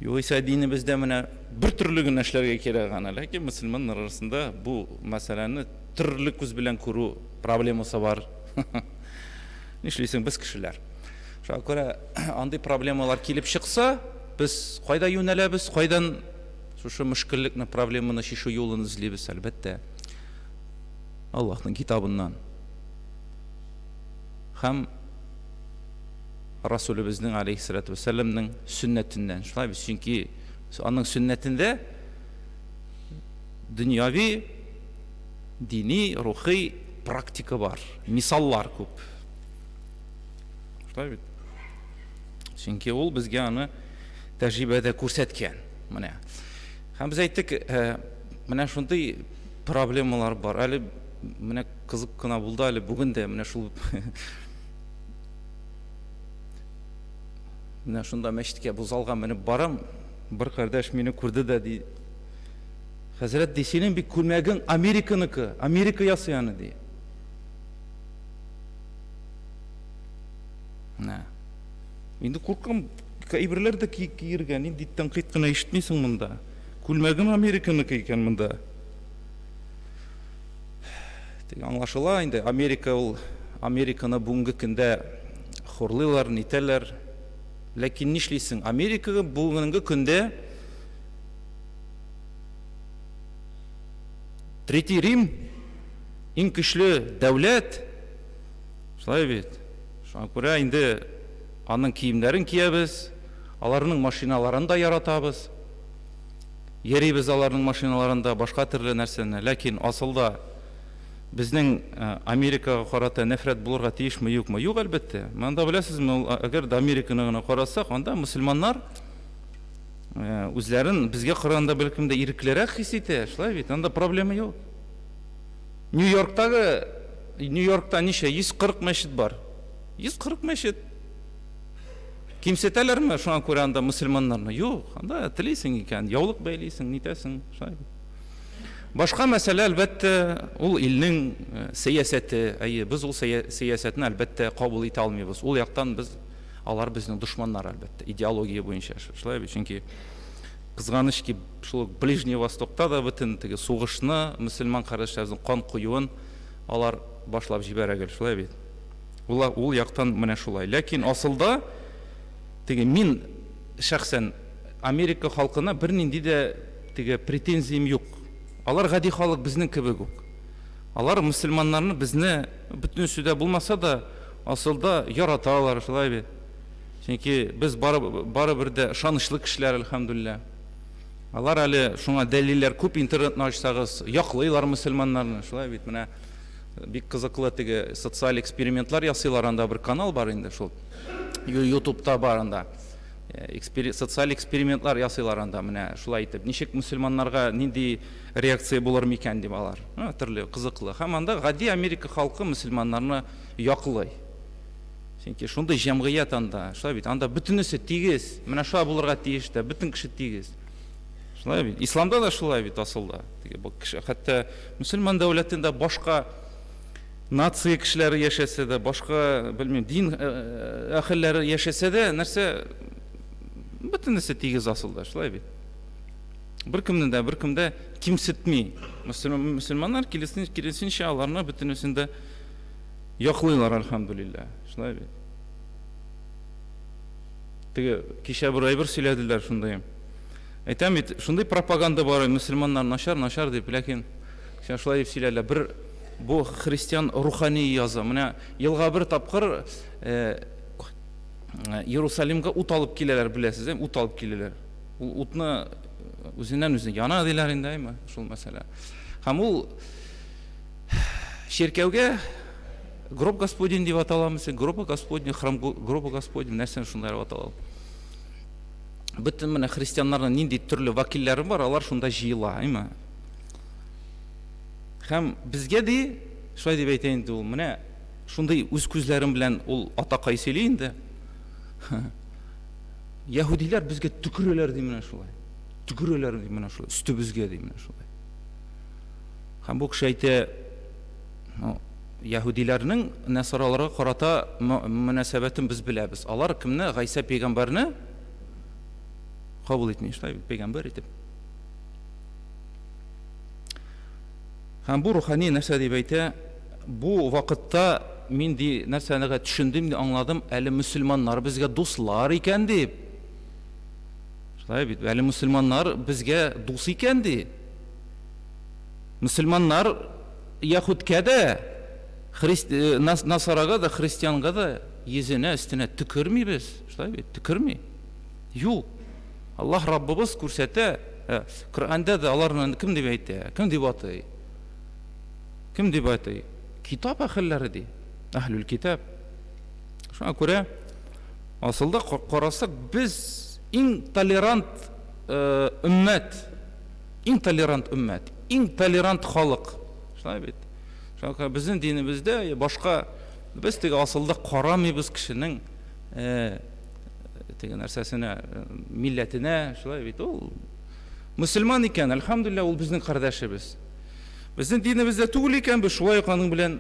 Югыйсә динебездә менә бер төрле генә эшләргә кирәк аны, ләкин мөселманнар арасында бу мәсьәләне төрле күз белән күрү проблемасы бар. Нишлисең, без кешеләр. Шуңа күрә андый проблемалар килеп чыкса, без кайда юнәләбез, кайдан шушы мөшкеллекне, проблеманы чишү юлын эзлибез, әлбәттә, Аллаһның китабыннан. Һәм Расулебезнең алейһиссалату вәссәламнең сөннәтеннән. Шулай бит, чөнки аның сөннәтендә дөньяви, дини, рухи практика бар, мисаллар күп. Шулай бит. Чөнки ул безгә аны тәҗрибәдә күрсәткән. Менә. Һәм без әйттек, э, менә шундый проблемалар бар. Әле менә кызык кына булды әле бүген дә менә шул Менә шунда мәчеткә бу залга менеп барам, бер кардәш мине күрде дә ди. Хәзрәт ди, синең бит күлмәгең Американыкы, Америка ясый аны ди. Менә. Инде куркам, әйберләр дә киергә, нинди тәнкыйть кенә ишетмисең монда. Күлмәгем Американыкы икән монда. Теге аңлашыла инде, Америка ул Американы бүгенге көндә хурлыйлар, нитәләр. Ләкин нишлисең? Америка бүгенге көндә Третий Рим иң көчле дәүләт. Шулай бит. Шуңа күрә инде аның киемнәрен киябез, аларның машиналарын да яратабыз. Йөрибез аларның машиналарында, башка төрле нәрсәне. Ләкин асылда безнең Америкага карата нәфрәт булырга тиешме, юкмы? Юк, әлбәттә. Монда беләсезме, ул әгәр дә Американы гына карасак, анда мөселманнар үзләрен безгә караганда бәлкем дә иреклерәк хис итә, шулай бит? Анда проблема юк. Нью-Йорктагы Нью-Йоркта ничә? 140 мәчет бар. 140 мәчет. Кимсетәләрме шуңа күрә анда мөселманнарны? Юк, анда телисең икән, яулык бәйлисең, нитәсең, шулай бит. Башка мәсьәлә, әлбәттә, ул илнең э, сәясәте. Әйе, без ул сәясәтне, әлбәттә, кабул итә алмыйбыз. Ул яктан без алар безнең дошманнар, әлбәттә, идеология буенча. Шулай бит, чөнки кызганыч ки, шул ук Ближний Востокта да бөтен теге сугышны, мөселман кардәшләребезнең кан коюын алар башлап җибәрә гел, шулай бит. Ул, ул яктан менә шулай. Ләкин асылда теге мин шәхсән Америка халкына бернинди дә теге претензиям юк. Алар гади халык безнең кебек үк. Алар мөселманнарны безне бөтенесе дә булмаса да, асылда яраталар, шулай бит. Чөнки без бары, барыбер дә ышанычлы кешеләр, әлхәмдүлилләһ. Алар әле шуңа дәлилләр күп интернетны ачсагыз, яклыйлар мөселманнарны, шулай бит. Менә Бик кызыклы теге социаль экспериментлар ясыйлар, анда бер канал бар инде шул. Ютубта бар анда. Э, экспери социаль экспериментлар ясыйлар анда менә шулай итеп. Ничек мөселманнарга нинди реакция булыр микән дип алар. Ну, төрле кызыклы. Һәм анда гади Америка халкы мөселманнарны яклый. Чөнки шундый җәмгыять анда, шулай бит. Анда бөтенесе тигез. Менә шулай булырга тиеш тә, бөтен кеше тигез. Шулай бит. Исламда да шулай бит асылда. Теге бу кеше хәтта мөселман дәүләтендә башка нация кешеләре яшәсә дә, башка, белмим, дин э, э, әһелләре яшәсә дә, нәрсә бөтенесе тигез асылда, шулай бит. Беркемне дә, беркем дә кимсетми. Мөселманнар киресенчә аларны бөтенесен дә яклыйлар, әлхәмдүлилләһ. Шулай бит. Теге кичә бер әйбер сөйләделәр шундый. Әйтәм бит, шундый пропаганда бар, мөселманнар начар, начар дип, ләкин син шулай дип сөйләделәр. Бер бу христиан рухани яза. Менә елга бер тапкыр э, Иерусалимга ут алып киләләр, беләсез, әйме? Ут алып киләләр. Ул утны үзеннән үзе яна диләр инде, әйме? Шул мәсьәлә. Һәм ул чиркәүгә гроб Господень дип аталамы, гроба Господня, храм гроба Господень, нәрсә шундай атала. Бөтен менә христианнарның нинди төрле вәкилләре бар, алар шунда җыела, әйме? Һәм безгә ди, шулай дип әйтә инде ул, менә шундый үз күзләрем белән ул атакай сөйли инде. Яһүдиләр безгә төкерәләр ди менә шулай. Төкерәләр ди менә шулай, өстебезгә ди менә шулай. Һәм бу кеше әйтә, ну, яһүдиләрнең нәсараларга карата мөнәсәбәтен без беләбез. Алар кемне? Гайсә пәйгамбәрне кабул итми, шулай бит, пәйгамбәр итеп. Һәм бу рухани нәрсә дип әйтә? Бу вакытта мин ди нәрсәне төшендем, ди, аңладым, әле мөселманнар безгә дуслар икән дип. Шулай бит, әле мөселманнар безгә дус икән ди. Мөселманнар яһүдкә дә, христ, э, насарага да, христианга да йөзенә, өстенә төкермибез. Шулай бит, төкерми. Юк. Аллаһ Раббыбыз күрсәтә, э, Коръәндә дә аларны кем дип әйтә? Кем дип атый? Кем дип атый? Китап әһелләре ди. Әһлүл китап. Шуңа күрә асылда карасак, без иң толерант э, өммәт. Иң толерант өммәт, иң толерант халык. Шулай бит. Шуңа күрә безнең динебездә башка без теге асылда карамыйбыз кешенең э, теге нәрсәсенә, э, милләтенә, шулай бит. Ул мөселман икән, әлхәмдүлилләһ, ул безнең кардәшебез. Безнең динебездә түгел икән, без шулай ук аның белән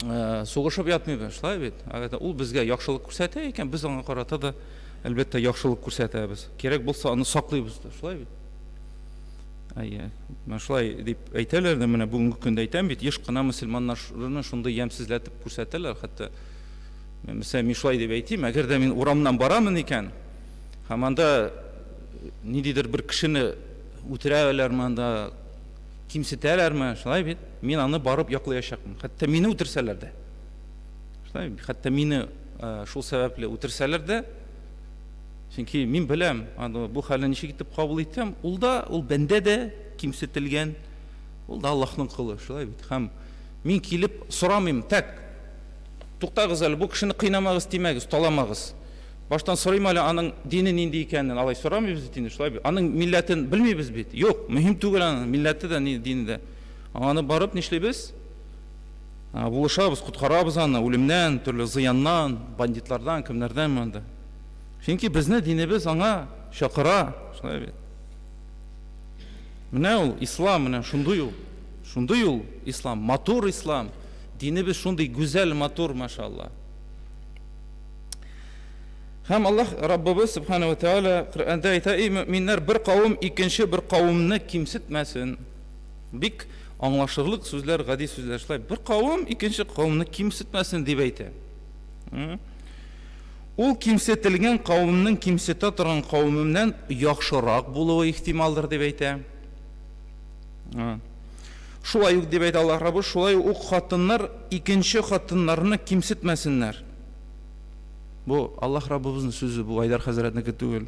э, сугышып ятмыйбыз, шулай бит. Әгәр ул безгә яхшылык күрсәтә икән, без аңа карата да әлбәттә яхшылык күрсәтәбез. Кирәк булса, аны саклыйбыз да, шулай бит. Әйе, менә шулай дип әйтәләр дә, менә бүгенге көндә әйтәм бит, еш кына мөселманнарны шундый ямьсезләтеп күрсәтәләр, хәтта мәсәлән, мин шулай дип әйтим, әгәр дә мин урамнан барамын икән, һәм анда ниндидер бер кешене үтерәләрме анда, кимсетәләрме, шулай бит, мин аны барып яклаячакмын, хәтта мине үтерсәләр дә. Шулай бит, хәтта мине шул сәбәпле үтерсәләр дә, Чөнки мин беләм, аны бу хәлне ничек итеп кабул итәм, ул да, ул бәндә дә кимсетелгән, ул да Аллаһның колы, шулай бит. Һәм мин килеп сорамыйм, так, туктагыз әле, бу кешене кыйнамагыз, тимәгез, таламагыз. Баштан сорыйм әле аның дине нинди икәнен, алай сорамыйбыз бит инде, шулай бит. Аның милләтен белмибез бит. Юк, мөһим түгел аның милләте дә, дине дә. Аны барып нишлибез? Булышабыз, коткарабыз аны үлемнән, төрле зыяннан, бандитлардан, кемнәрдән монда. Чөнки безне динебез аңа чакыра, шулай бит. Менә ул ислам, менә шундый ул. Шундый ул ислам, матур ислам. Динебез шундый гүзәл, матур, машалла. Һәм Аллаһ Раббыбыз Субхана ва Тааля Коръәндә әйтә, эй мөэминнәр, бер кавым икенче бер кавымны кимсетмәсен. Бик аңлашырлык сүзләр, гади сүзләр шулай. Бер кавым икенче кавымны кимсетмәсен дип әйтә. Ул кимсетелгән кавымның кимсетә торган кавымыннан яхшырак булуы ихтималдыр дип әйтә. Шулай ук дип әйтә Аллаһ Раббы, шулай ук хатыннар икенче хатыннарны кимсетмәсеннәр. Бу Аллаһ Раббыбызның сүзе, бу Айдар хәзрәтнеке түгел.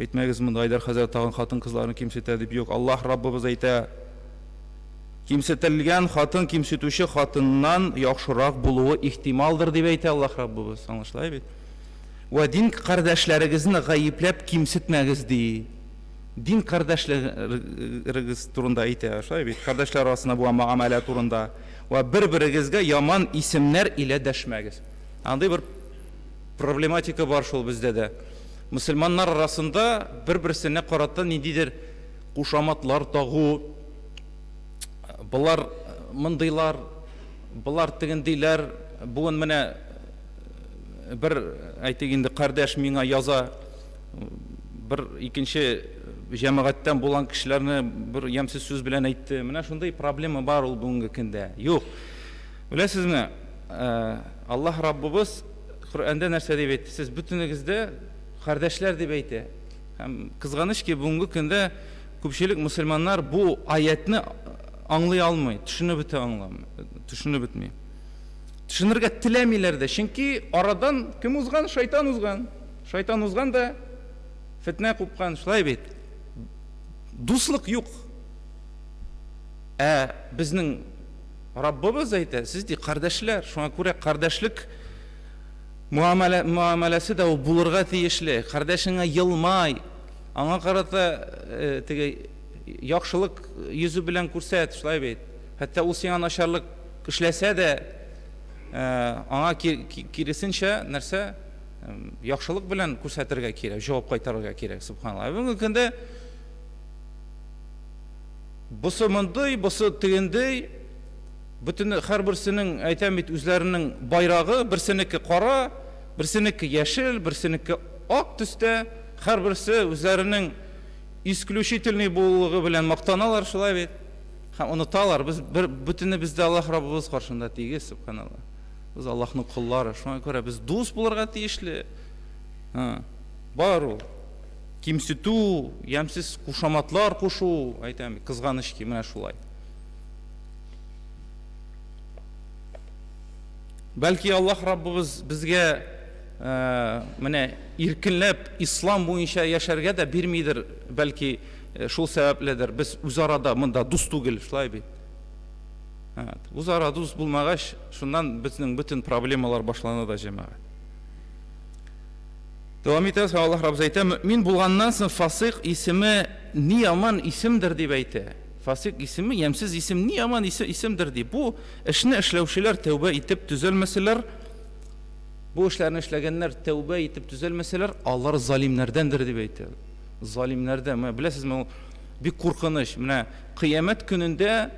Әйтмәгез монда Айдар хәзрәт тагын хатын-кызларны кимсетә дип. Юк, Аллаһ Раббыбыз әйтә. Кимсетелгән хатын кимсетүче хатыннан яхшырак булуы ихтималдыр дип әйтә Аллаһ Раббыбыз. Аңлашыла бит? Вә дин кардәшләрегезне гаепләп кимсетмәгез ди. Дин кардәшләрегез турында әйтә, шулай бит? Кардәшләр арасында булган мөгамәлә турында. Вә бер-берегезгә яман исемнәр илә дәшмәгез. Андый бер проблематика бар шул бездә дә. Мөселманнар арасында бер-берсенә карата ниндидер кушаматлар тагу, болар мондыйлар, болар тегендиләр. Бүген менә бер, әйтик инде, кардәш миңа яза, бер икенче җәмәгатьтән булган кешеләрне бер ямьсез сүз белән әйтте. Менә шундый проблема бар ул бүгенге көндә. Юк. Беләсезме, Аллаһ Раббыбыз Коръәндә нәрсә дип әйтте? Сез бөтенегез дә кардәшләр дип әйтә. Һәм кызганыч ки, бүгенге көндә күпчелек мөселманнар бу аятьне аңлый алмый, төшенеп бетә аңламый, төшенеп бетми. Төшенергә теләмиләр дә, чөнки арадан кем узган? Шайтан узган. Шайтан узган да фетнә купкан, шулай бит. Дуслык юк. Ә безнең Раббыбыз әйтә, сез ди кардәшләр, шуңа күрә кардәшлек муамәлә, муамәләсе дә ул булырга тиешле. Кардәшеңә елмай, аңа карата э, теге яхшылык йөзе белән күрсәт, шулай бит. Хәтта ул сиңа начарлык эшләсә дә, э, аңа киресенчә нәрсә яхшылык белән күрсәтергә кирәк, җавап кайтарырга кирәк, субханалла. Бүгенге көндә Бусы мондый, бусы тегендей. Бөтен һәрберсенең, әйтәм бит, үзләренең байрагы, берсенеке кара, берсенеке яшел, берсенеке ак төстә. Һәрберсе үзләренең исключительный булулыгы белән мактаналар, шулай бит. Һәм оныталар, без бер бөтенебез дә Аллаһ Раббыбыз каршында тигез, субханалла. Без Аллаһның коллары, шуңа күрә без дус булырга тиешле. Бар ул. Кимсетү, ямьсез кушаматлар кушу, әйтәм, кызганыч ки, менә шулай. Бәлки Аллаһ Раббыбыз безгә э, менә иркенләп ислам буенча яшәргә дә бирмидер, бәлки э, шул сәбәпледер. Без үзара да монда дус түгел, шулай бит. Үзара дус булмагач, шуннан безнең бөтен проблемалар башлана да, җәмәгать. Дәвам итәбез һәм Аллаһ Раббыбыз әйтә, мөэмин булганнан соң фасыйк исеме ни яман исемдер дип әйтә. Фасыйк исеме, ямьсез исем, ни яман исемдер ди. Бу эшне эшләүчеләр тәүбә итеп төзәлмәсәләр, бу эшләрне эшләгәннәр тәүбә итеп төзәлмәсәләр, алар залимнәрдәндер дип әйтә. Залимнәрдән. Менә беләсезме, ул бик куркыныч. Менә кыямәт көнендә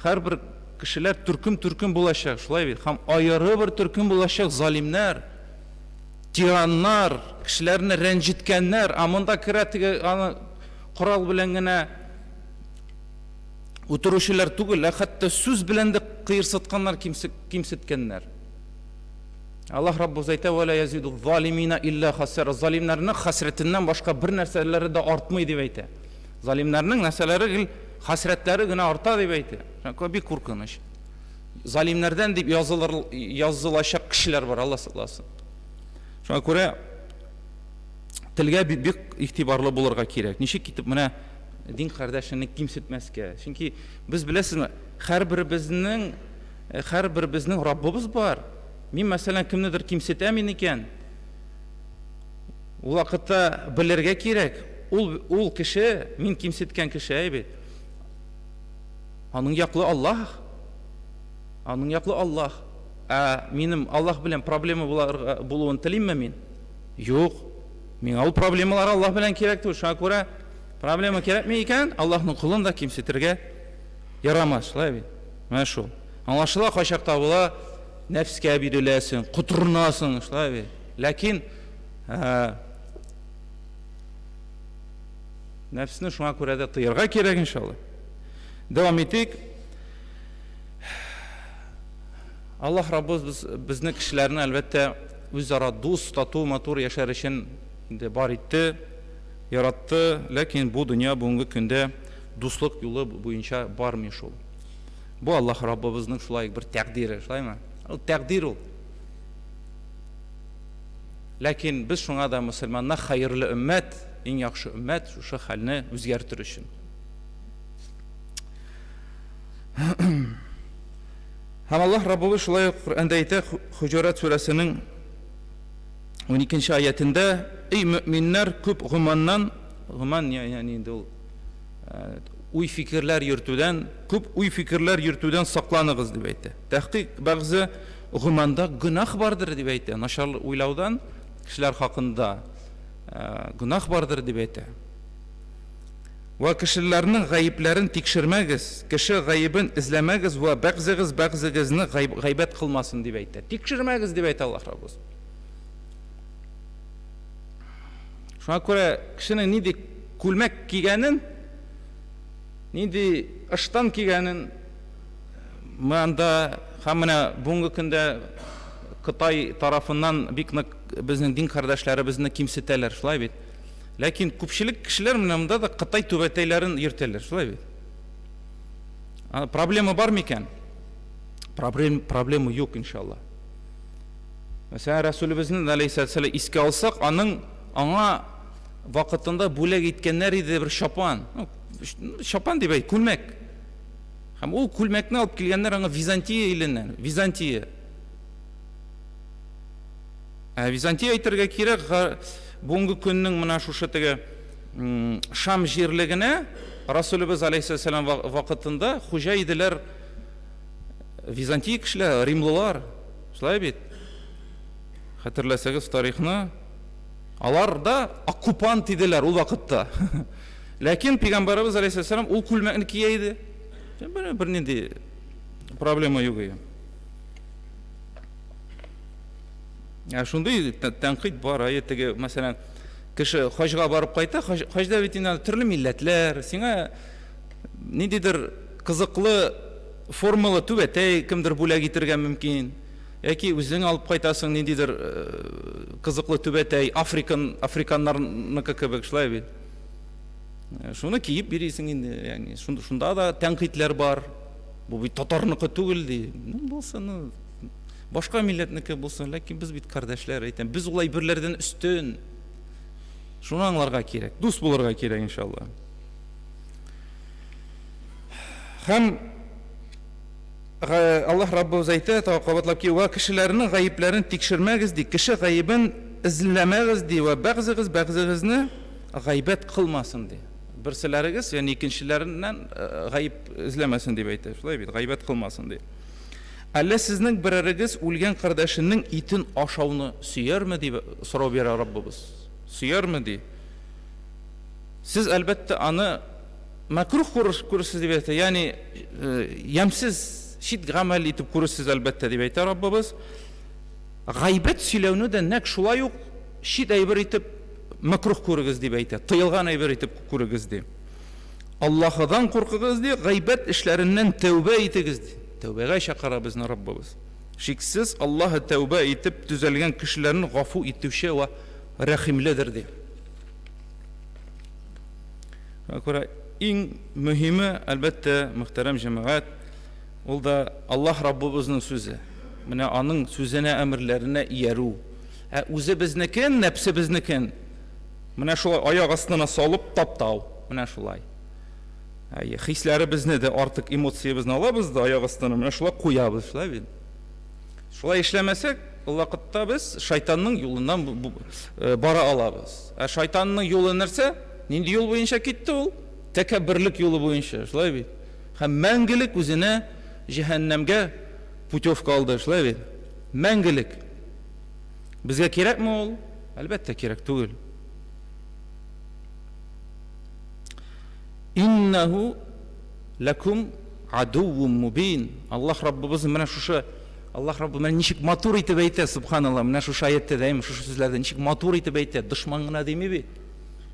һәрбер кешеләр төркем-төркем булачак, шулай бит? Һәм аеры бер төркем булачак залимнәр. Тираннар, кешеләрне рәнҗеткәннәр, ә монда керә теге аны корал белән генә үтерүчеләр түгел, ә хәтта сүз белән дә кыерсытканнар, кимсеткәннәр. Аллаһ Раббыбыз әйтә, "Ва ла язиду залимина илля хасара." Залимнәрнең хәсрәтеннән башка бер нәрсәләре дә артмый дип әйтә. Залимнәрнең нәрсәләре гел хәсрәтләре генә арта дип әйтә. Шуңа бик куркыныч. Залимнәрдән дип язылыр, язылачак кешеләр бар, Алла сакласын. Шуңа күрә телгә бик, бик игътибарлы булырга кирәк. Ничек итеп менә дин кардәшеңне кимсетмәскә? Чөнки без беләсезме, һәрберебезнең һәрберебезнең Раббыбыз бар. Мин, мәсәлән, кемнедер кимсетәм икән, ул вакытта белергә кирәк, ул ул кеше, мин кимсеткән кеше, әй бит. Аның яклы Аллаһ. Аның яклы Аллаһ. Ә минем Аллаһ белән проблема буларга булуын телимме мин? Юк. Миңа ул проблемалар Аллаһ белән кирәк түгел. Шуңа күрә проблема кирәкми икән, Аллаһның колын да кимсетергә ярамас, шулай бит? Менә шул. Аңлашыла, кайчакта була, нәфескә биреләсең, котырынасың, шулай бит? Ләкин нәфесне шуңа күрә дә тыярга кирәк, иншалла. Дәвам итик. Аллаһ Раббыбыз безне кешеләрне, әлбәттә, үзара дус, тату, матур яшәр өчен инде бар итте, яратты, ләкин бу дөнья бүгенге көндә дуслык юлы буенча бармый шул. Бу Аллаһ Раббыбызның шулай бер тәкъдире, шулаймы? Ул тәкъдир ул. Ләкин без шуңа да мөселманнар хәерле өммәт, иң яхшы өммәт шушы хәлне үзгәртер өчен. Һәм Аллаһ Раббыбыз шулай ук Коръәндә әйтә, Хуҗурат сүрәсенең 12 аятендә, Эй мөэминнәр, күп гөманнан, гөман ягъни инде ул э, уй-фикерләр йөртүдән, күп уй-фикерләр йөртүдән сакланыгыз дип әйтә. Тәхкыйк бәгъзе гөманда гөнаһ бардыр дип әйтә. Начар уйлаудан кешеләр хакында э, гөнаһ бардыр дип әйтә. Вә кешеләрнең гаепләрен тикшермәгез, кеше гаебен эзләмәгез вә бәгъзегез бәгъзегезне гайбәт кылмасын, дип әйтә. Тикшермәгез, дип әйтә Аллаһ Раббыбыз. Шуңа күрә кешенең нинди күлмәк кигәнен, нинди ыштан кигәнен монда һәм менә бүгенге көндә Кытай тарафыннан бик нык безнең дин кардәшләребезне кимсетәләр, шулай бит? Ләкин күпчелек кешеләр менә монда да Кытай түбәтәйләрен йөртәләр, шулай бит? Проблема бар микән? Проблем, проблема юк, иншалла. Мәсәлән, Рәсүлебезнең алейһиссалату искә алсак, аның аңа вакытында бүләк иткәннәр иде бер чапан. Ну, чапан дип әйт, күлмәк. Һәм ул күлмәкне алып килгәннәр аңа Византия иленнән, Византия. Ә Византия әйтергә кирәк, бүгенге көннең менә шушы теге Шам җирлегенә Расулебез алейһиссәлам вакытында хуҗа иделәр Византия кешеләре, римлылар. Шулай бит? Хәтерләсәгез тарихны, алар да оккупант иделәр ул вакытта. Ләкин пәйгамбәребез алейһиссәлам ул күлмәкне кия иде. Бернинди проблема юк иде. Ә шундый тәнкыйть бар, әйе, теге, мәсәлән, кеше хаҗга барып кайта, хаҗда бит инде төрле милләтләр, сиңа ниндидер кызыклы формалы түбәтәй кемдер бүләк итергә мөмкин, яки үзең алып кайтасың ниндидер э, кызыклы түбәтәй, африкан, африканнарныкы кебек, шулай бит. Э, шуны киеп йөрисең инде, ягъни шунда да тәнкыйтьләр бар. Бу бит татарныкы түгел ди. Ну, булсын, ну, башка милләтнеке булсын, ләкин без бит кардәшләр, әйтәм. Без ул әйберләрдән өстен. Шуны аңларга кирәк, дус булырга кирәк, иншалла. Һәм Аллаһ Раббыбыз әйтә, тагы кабатлап ки, вә кешеләрнең гаепләрен тикшермәгез ди, кеше гаебен эзләмәгез ди, вә бәгъзегез бәгъзегезне гайбәт кылмасын ди. Берселәрегез, ягъни икенчеләреннән гаеп эзләмәсен дип әйтә. Шулай бит, гайбәт кылмасын ди. Әллә сезнең берәрегез үлгән кардәшенең итен ашауны сөярме дип сорау бирә Раббыбыз. Сөярме ди. Сез әлбәттә аны мәкрух күрерсез дип әйтә, ягъни ямьсез, чит гамәл итеп күрерсез әлбәттә дип әйтә Раббыбыз. Гайбәт сөйләүне дә нәкъ шулай ук чит әйбер итеп мәкрух күрегез дип әйтә, тыелган әйбер итеп күрегез ди. Аллаһыдан куркыгыз ди, гайбәт эшләреннән тәүбә итегез ди. Тәүбәгә чакыра безне Раббыбыз. Шиксез, Аллаһы тәүбә итеп төзәлгән кешеләрне гафу итүче вә рәхимледер ди. Шуңа күрә иң мөһиме, әлбәттә, мөхтәрәм җәмәгать, Ул да Аллаһ Раббыбызның сүзе. Менә аның сүзенә, әмерләренә иярү. Ә үзебезнекен, нәпсебезнекен менә шулай аяк астына салып таптау. Менә шулай. Әйе, хисләребезне дә артык эмоциябезне алабыз да аяк астына менә шулай куябыз, шулай бит. Шулай эшләмәсәк, ул вакытта без шайтанның юлыннан э, бара алабыз. Ә шайтанның юлы нәрсә? Нинди юл буенча китте ул? Тәкәбберлек юлы буенча, шулай бит. Һәм мәңгелек үзенә җәһәннәмгә путевка алды, шулай бит? Мәңгелек. Безгә кирәкме ул? Әлбәттә, кирәк түгел. Иннәһу ләкум адуввум мубин. Аллаһ Раббыбыз менә шушы Аллаһ Раббы менә ничек матур итеп әйтә, субханалла, менә шушы аятьтә дә, шушы сүзләрдә ничек матур итеп әйтә, дошман гына дими бит.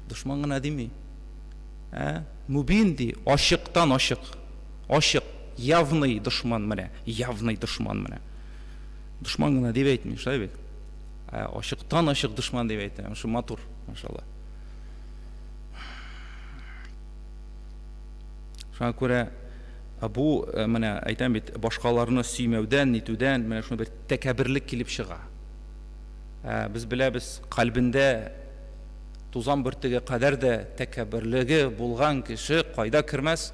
Дошман гына дими. Ә? Мубин ди, ачыктан ачык. Ачык, явный дошман менә, явный дошман менә. Дошман гына дип әйтми, шулай бит? Ә ачыктан ачык дошман дип әйтә. Шул матур, машалла. Шуңа күрә бу э, менә әйтәм бит, башкаларны сөймәүдән, нитүдән менә шундый бер тәкәбберлек килеп чыга. Ә, без беләбез, кальбендә тузан бөртеге кадәр дә тәкәбберлеге булган кеше кайда кермәс?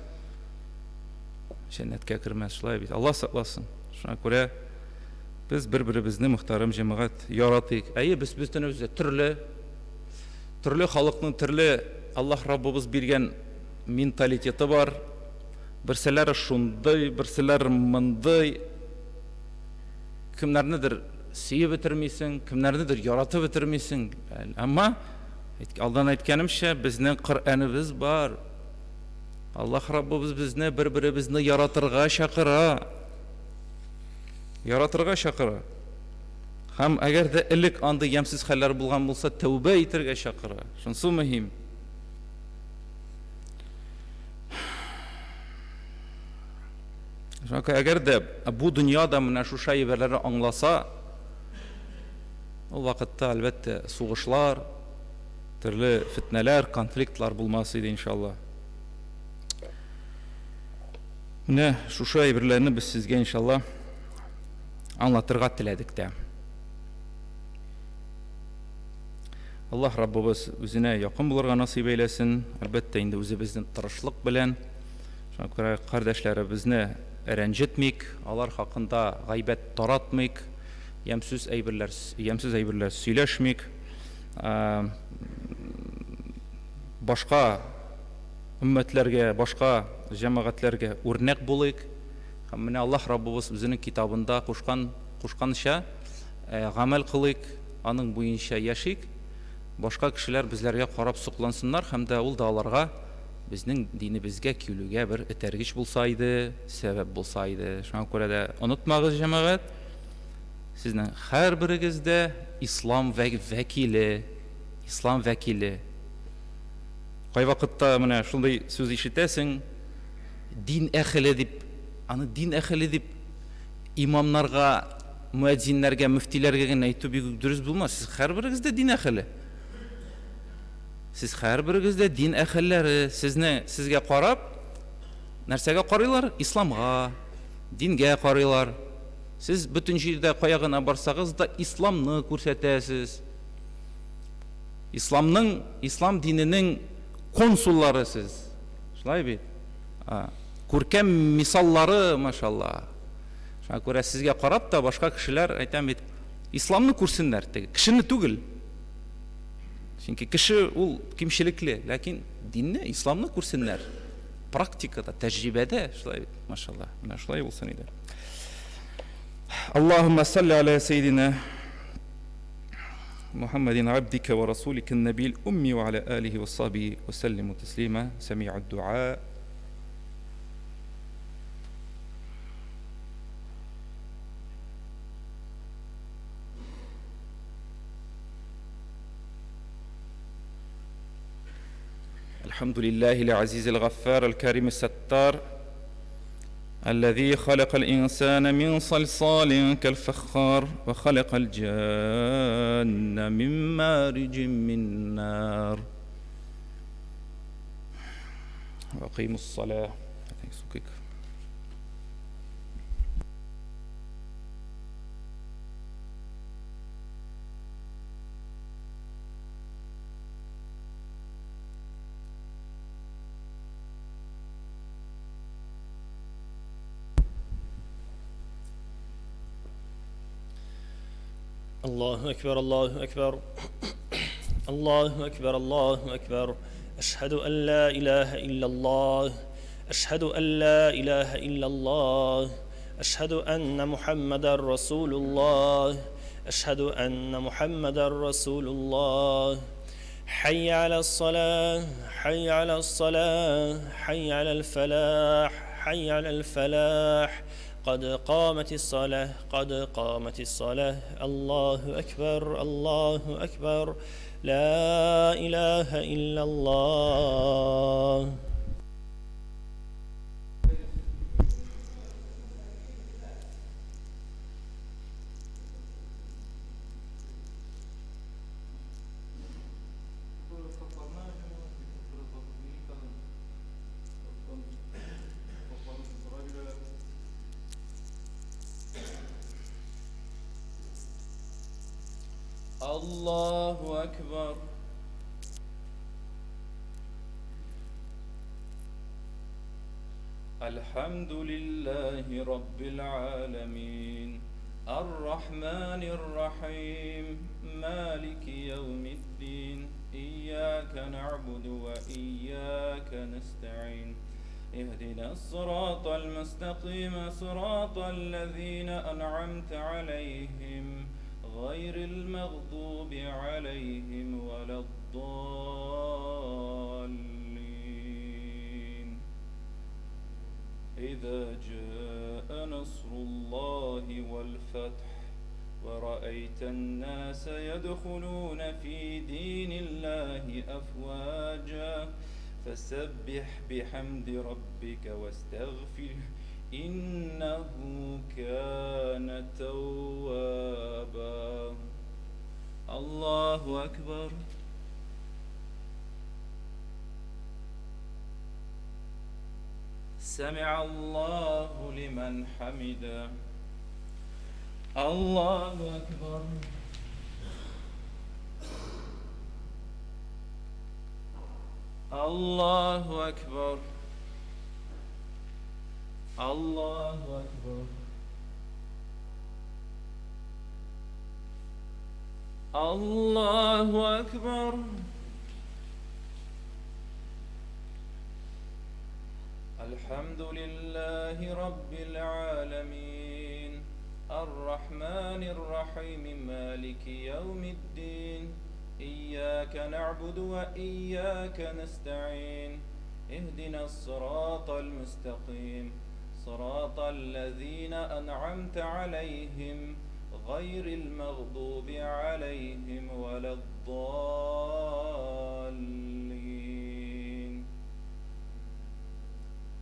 Җәннәткә кермәс, шулай бит. Алла сакласын. Шуңа күрә без бер-беребезне, мөхтәрәм җәмәгать, яратыйк. Әйе, без бөтенебез дә төрле, төрле халыкның төрле Аллаһ Раббыбыз биргән менталитеты бар. Берселәре шундый, берселәре мондый. Кемнәрнедер сөеп бетермисең, кемнәрнедер яратып бетермисең. Әмма алдан әйткәнемчә, безнең Коръәнебез бар. Аллаһ Раббыбыз безне бер-беребезне яратырга чакыра. Яратырга чакыра. Һәм әгәр дә элек андый ямьсез хәлләр булган булса, тәүбә итәргә чакыра. Шунсы мөһим. Шуңа әгәр дә бу дөньяда менә шушы әйберләрне аңласа, ул вакытта, әлбәттә, сугышлар, төрле фетнәләр, конфликтлар булмас иде, иншалла. Менә шушы әйберләрне без сезгә, иншалла, аңлатырга теләдек тә. Аллаһ Раббыбыз үзенә якын булырга насыйп әйләсен. Әлбәттә, инде үзебезнең тырышлык белән. Шуңа күрә кардәшләребезне рәнҗетмик, алар хакында гайбәт таратмыйк, ямьсез әйберләр, ямьсез әйберләр сөйләшмик. Башка өммәтләргә, башка җәмәгатьләргә үрнәк булыйк. Һәм менә Аллаһ Раббыбыз үзенең китабында кушкан, кушканча гамәл кылыйк, аның буенча яшик. Башка кешеләр безләргә карап соклансыннар һәм дә ул да аларга безнең динебезгә килүгә бер этәргеч булса иде, сәбәп булса иде. Шуңа күрә дә онытмагыз, җәмәгать, сезнең һәрберегез дә ислам вәкиле, ислам вәкиле. Кайвакытта менә шундый сүз ишетәсең, дин әхеле дип, аны дин әхеле дип имамнарга, мөәззиннәргә, мөфтиләргә генә әйтү бик үк дөрес булмас. Сез һәрберегез дә дин әхеле. Сез һәрберегез дә дин әхелләре. Сезне, сезгә карап, нәрсәгә карыйлар? Исламга, дингә карыйлар. Сез бөтен җирдә кая гына барсагыз да исламны күрсәтәсез. Исламның, ислам диненең консуллары сез. Шулай бит? Күркәм мисаллары, машалла. Шуңа күрә сезгә карап та башка кешеләр, әйтәм бит, исламны күрсеннәр, теге кешене түгел. Чөнки кеше ул кимчелекле, ләкин динне, исламны күрсеннәр. Практикада, тәҗрибәдә, шулай бит, машалла. Менә шулай булсын иде. Аллаһумма салли аля сейдина محمد عبدك ورسولك النبي الأمي وعلى آله وصحبه وسلم تسليما سميع الدعاء. الحمد لله العزيز الغفار الكريم الستار الذي خلق الإنسان من صلصال كالفخار وخلق الجان من مارج من نار. وأقيموا الصلاة. الله أكبر الله أكبر الله أكبر الله أكبر أشهد أن لا إله إلا الله أشهد أن لا إله إلا الله. أشهد أن محمدا رسول الله أشهد أن محمدا رسول الله حي على الصلاة حي على الصلاة حي على الفلاح حي على الفلاح قد قامت الصلاة قد قامت الصلاة الله أكبر الله أكبر لا إله إلا الله. الله أكبر. الحمد لله رب العالمين الرحمن الرحيم مالك يوم الدين إياك نعبد وإياك نستعين اهدنا الصراط المستقيم صراط الذين أنعمت عليهم غير المغضوب عليهم ولا الضالين. إذا جاء نصر الله والفتح ورأيت الناس يدخلون في دين الله أفواجا فسبح بحمد ربك واستغفره إنه كان توابا. الله أكبر. سمع الله لمن حمده. الله أكبر. الله أكبر. الله أكبر. الله أكبر. الحمد لله رب العالمين الرحمن الرحيم مالك يوم الدين إياك نعبد وإياك نستعين اهدنا الصراط المستقيم صراط الذين أنعمت عليهم غير المغضوب عليهم ولا الضالين.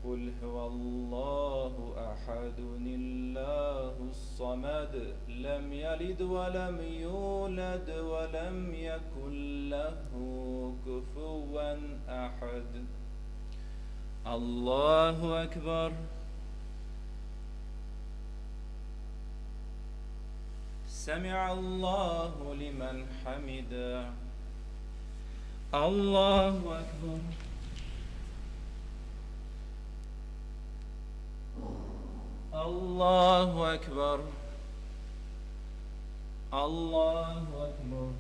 قل هو الله أحد الله الصمد لم يلد ولم يولد ولم يكن له كفوا أحد. الله أكبر. سمع الله لمن حمده. الله أكبر. الله أكبر. الله أكبر.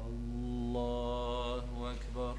الله أكبر.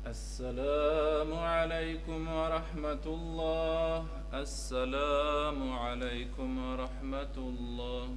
السلام عليكم ورحمة الله. السلام عليكم ورحمة الله.